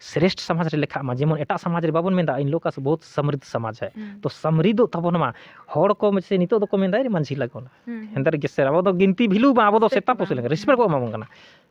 ᱥᱨᱮᱥᱴ ᱥᱚᱢᱟᱡᱽ ᱨᱮ ᱞᱮᱠᱷᱟᱜ ᱢᱟ᱾ ᱡᱮᱢᱚᱱ ᱮᱴᱟᱜ ᱥᱚᱢᱟᱡᱽ ᱨᱮ ᱵᱟᱵᱚᱱ ᱢᱮᱱᱫᱟ ᱤᱱ ᱞᱳᱜ ᱠᱟ ᱵᱚᱦᱩᱛ ᱥᱚᱢᱨᱤᱫᱷ ᱥᱚᱢᱟᱡᱽ ᱦᱮ, ᱛᱚ ᱥᱚᱢᱨᱤᱫᱷᱚᱜ ᱛᱟᱵᱚᱱ ᱢᱟ᱾ ᱦᱚᱲ ᱠᱚ ᱥᱮ ᱱᱤᱛᱚᱜ ᱫᱚᱠᱚ ᱢᱮᱱᱫᱟ ᱟᱨᱮ ᱢᱟᱹᱡᱷᱤ ᱞᱟᱜᱚᱱᱟ, ᱦᱮᱸᱫᱮᱨ ᱜᱮᱥᱮᱨ, ᱟᱵᱚ ᱫᱚ ᱜᱤᱱᱛᱤ ᱵᱷᱮᱞᱩ ᱵᱟᱝ, ᱟᱵᱚ ᱫᱚ ᱥᱮᱛᱟ ᱯᱚᱥᱩ ᱞᱮᱠᱟ ᱨᱮᱥᱯᱮᱠᱴ ᱠᱚ ᱮᱢᱟ ᱵᱚᱱ ᱠᱟᱱᱟ᱾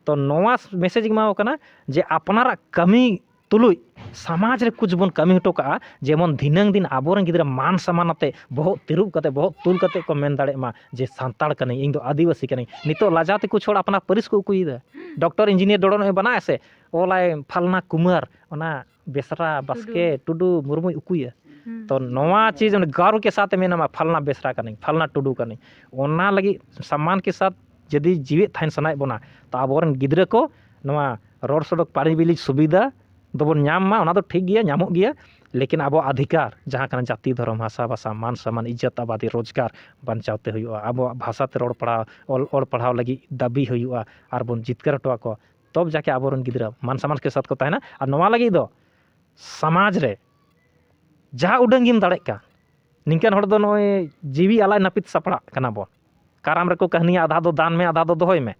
ᱛᱚ ᱱᱚᱣᱟ ᱢᱮᱥᱮᱡᱽ ᱤᱧ ᱮᱢᱟ ᱠᱚ ᱠᱟᱱᱟ ᱡᱮ ᱟᱯᱱᱟᱨᱟᱜ ᱠᱟᱹᱢᱤ ᱛᱩᱞᱩᱡ ᱥᱚᱢᱟᱡᱽ ᱨᱮ ᱠᱩᱪ ᱵᱚᱱ ᱠᱟᱹᱢᱤ ᱦᱚᱴᱚ ᱠᱟᱜᱼᱟ, ᱡᱮᱢᱚᱱ ᱫᱷᱤᱱᱟᱹᱝ ᱫᱤᱱ ᱟᱵᱚᱨᱮᱱ ᱜᱤᱫᱽᱨᱟᱹ ᱢᱟᱱ ᱥᱚᱢᱢᱟᱱ ᱟᱛᱮ ᱵᱚᱦᱚᱜ ᱛᱤᱨᱩᱵ ᱠᱟᱛᱮ ᱵᱚᱦᱚᱜ ᱛᱩᱞ ᱠᱟᱛᱮ ᱠᱚ ᱢᱮᱱ ᱫᱟᱲᱮᱭᱟᱜ ᱢᱟ ᱡᱮ ᱥᱟᱱᱛᱟᱲ ᱠᱟᱹᱱᱟᱹᱧ, ᱤᱧ ᱫᱚ ᱟᱹᱫᱤᱵᱟᱹᱥᱤ ᱠᱟᱹᱱᱟᱹᱧ᱾ ᱱᱤᱛᱚᱜ ᱞᱟᱡᱟᱣ ᱛᱮ ᱠᱩᱪ ᱦᱚᱲ ᱟᱯᱱᱟᱨ ᱯᱟᱹᱨᱤᱥ ᱠᱚ ᱩᱠᱩᱭᱮᱫᱟ᱾ ᱰᱚᱠᱴᱚᱨ ᱤᱧᱡᱤᱱᱤᱭᱟᱨ ᱰᱚᱲᱚ ᱱᱚᱜᱼᱚᱭ ᱵᱮᱱᱟᱜ ᱟᱭ ᱥᱮ, ᱚᱞᱟᱭ ᱯᱷᱟᱞᱱᱟ ᱠᱩᱢᱟᱨ, ᱚᱱᱟ ᱵᱮᱥᱨᱟ ᱵᱟᱥᱠᱮ ᱴᱩᱰᱩ ᱢᱩᱨᱢᱩᱭ ᱩᱠᱩᱭᱟ᱾ ᱛᱚ ᱱᱚᱣᱟ ᱪᱤᱡᱽ ᱚᱱᱮ ᱜᱟᱨᱣ ᱠᱮ ᱥᱟᱛᱷ ᱢᱮᱱᱟᱢᱟ ᱯᱷᱟᱞᱱᱟ ᱵᱮᱥᱨᱟ ᱠᱟᱹᱱᱟᱹᱧ, ᱯᱷᱟᱞᱱᱟ ᱴᱩᱰᱩ ᱠᱟᱹᱱᱟᱹᱧ, ᱚᱱᱟ ᱞᱟᱹᱜᱤᱫ ᱥᱚᱢᱢᱟᱱ ᱠᱮ ᱥᱟᱛᱷ ᱡᱩᱫᱤ ᱡᱤᱣᱮᱫ ᱛᱟᱦᱮᱱ ᱥᱟᱱᱟᱭᱮᱫ ᱵᱚᱱᱟ, ᱛᱚ ᱟᱵᱚᱨᱮᱱ ᱜᱤᱫᱽᱨᱟᱹ ᱠᱚ ᱱᱚᱣᱟ ᱨᱚᱲ ᱥᱚᱲᱚᱠ ᱯᱟᱹᱨᱤ ᱵᱤᱞᱤᱡᱽ ᱥᱩᱵᱤᱫᱷᱟ ᱫᱚᱵᱚᱱ ᱧᱟᱢ ᱢᱟ, ᱚᱱᱟ ᱫᱚ ᱴᱷᱤᱠ ᱜᱮᱭᱟ, ᱧᱟᱢᱚᱜ ᱜᱮᱭᱟ, ᱞᱮᱠᱤᱱ ᱟᱵᱚ ᱚᱫᱷᱤᱠᱟᱨ ᱡᱟᱦᱟᱸ ᱠᱟᱱᱟ ᱡᱟᱹᱛᱤ ᱫᱷᱚᱨᱚᱢ ᱦᱟᱥᱟ ᱵᱷᱟᱥᱟ ᱢᱟᱱ ᱥᱚᱢᱢᱟᱱ ᱤᱡᱽᱡᱚᱛ ᱟᱵᱟᱫᱤ ᱨᱳᱡᱽᱜᱟᱨ ᱵᱟᱧᱪᱟᱣ ᱛᱮ ᱦᱩᱭᱩᱜᱼᱟ᱾ ᱟᱵᱚᱣᱟᱜ ᱵᱷᱟᱥᱟ ᱛᱮ ᱨᱚᱲ ᱯᱟᱲᱦᱟᱣ ᱚᱞ, ᱚᱞ ᱯᱟᱲᱦᱟᱣ ᱞᱟᱹᱜᱤᱫ ᱫᱟᱹᱵᱤ ᱦᱩᱭᱩᱜᱼᱟ ᱟᱨ ᱵᱚᱱ ᱡᱤᱛᱠᱟᱹᱨ ᱦᱚᱴᱚ ᱟᱠᱚᱣᱟ, ᱛᱚᱵ ᱡᱟᱠᱮ ᱟᱵᱚᱨᱮᱱ ᱜᱤᱫᱽᱨᱟᱹ ᱢᱟᱱ ᱥᱚᱢᱢᱟᱱ ᱠᱮ ᱥᱟᱛᱷ ᱠᱚ ᱛᱟᱦᱮᱱᱟ᱾ ᱟᱨ ᱱᱚᱣᱟ ᱞᱟᱹᱜᱤᱫ ᱫᱚ ᱥᱚᱢᱟᱡᱽ ᱨᱮ ᱡᱟᱦᱟᱸ ᱩᱰᱟᱹᱝ ᱜᱮᱢ ᱫᱟᱲᱮᱜ ᱠᱟᱱ, ᱱᱤᱝᱠᱟᱱ ᱦᱚᱲ ᱫᱚ ᱱᱚᱜᱼᱚᱭ ᱡᱤᱣᱤ ᱟᱞᱟᱭ ᱱᱟᱹᱯᱤᱛ ᱥᱟᱯᱲᱟᱜ ᱠᱟᱱᱟ ᱵᱚᱱ᱾ ᱠᱟᱨᱟᱢ ᱨᱮᱠᱚ ᱠᱟᱹᱦᱱᱤᱭᱟ, ᱟᱫᱷᱟ ᱫᱚ ᱫᱟᱱ ᱢᱮ, ᱟᱫᱷᱟ ᱫᱚ ᱫᱚᱦᱚᱭ ᱢᱮ᱾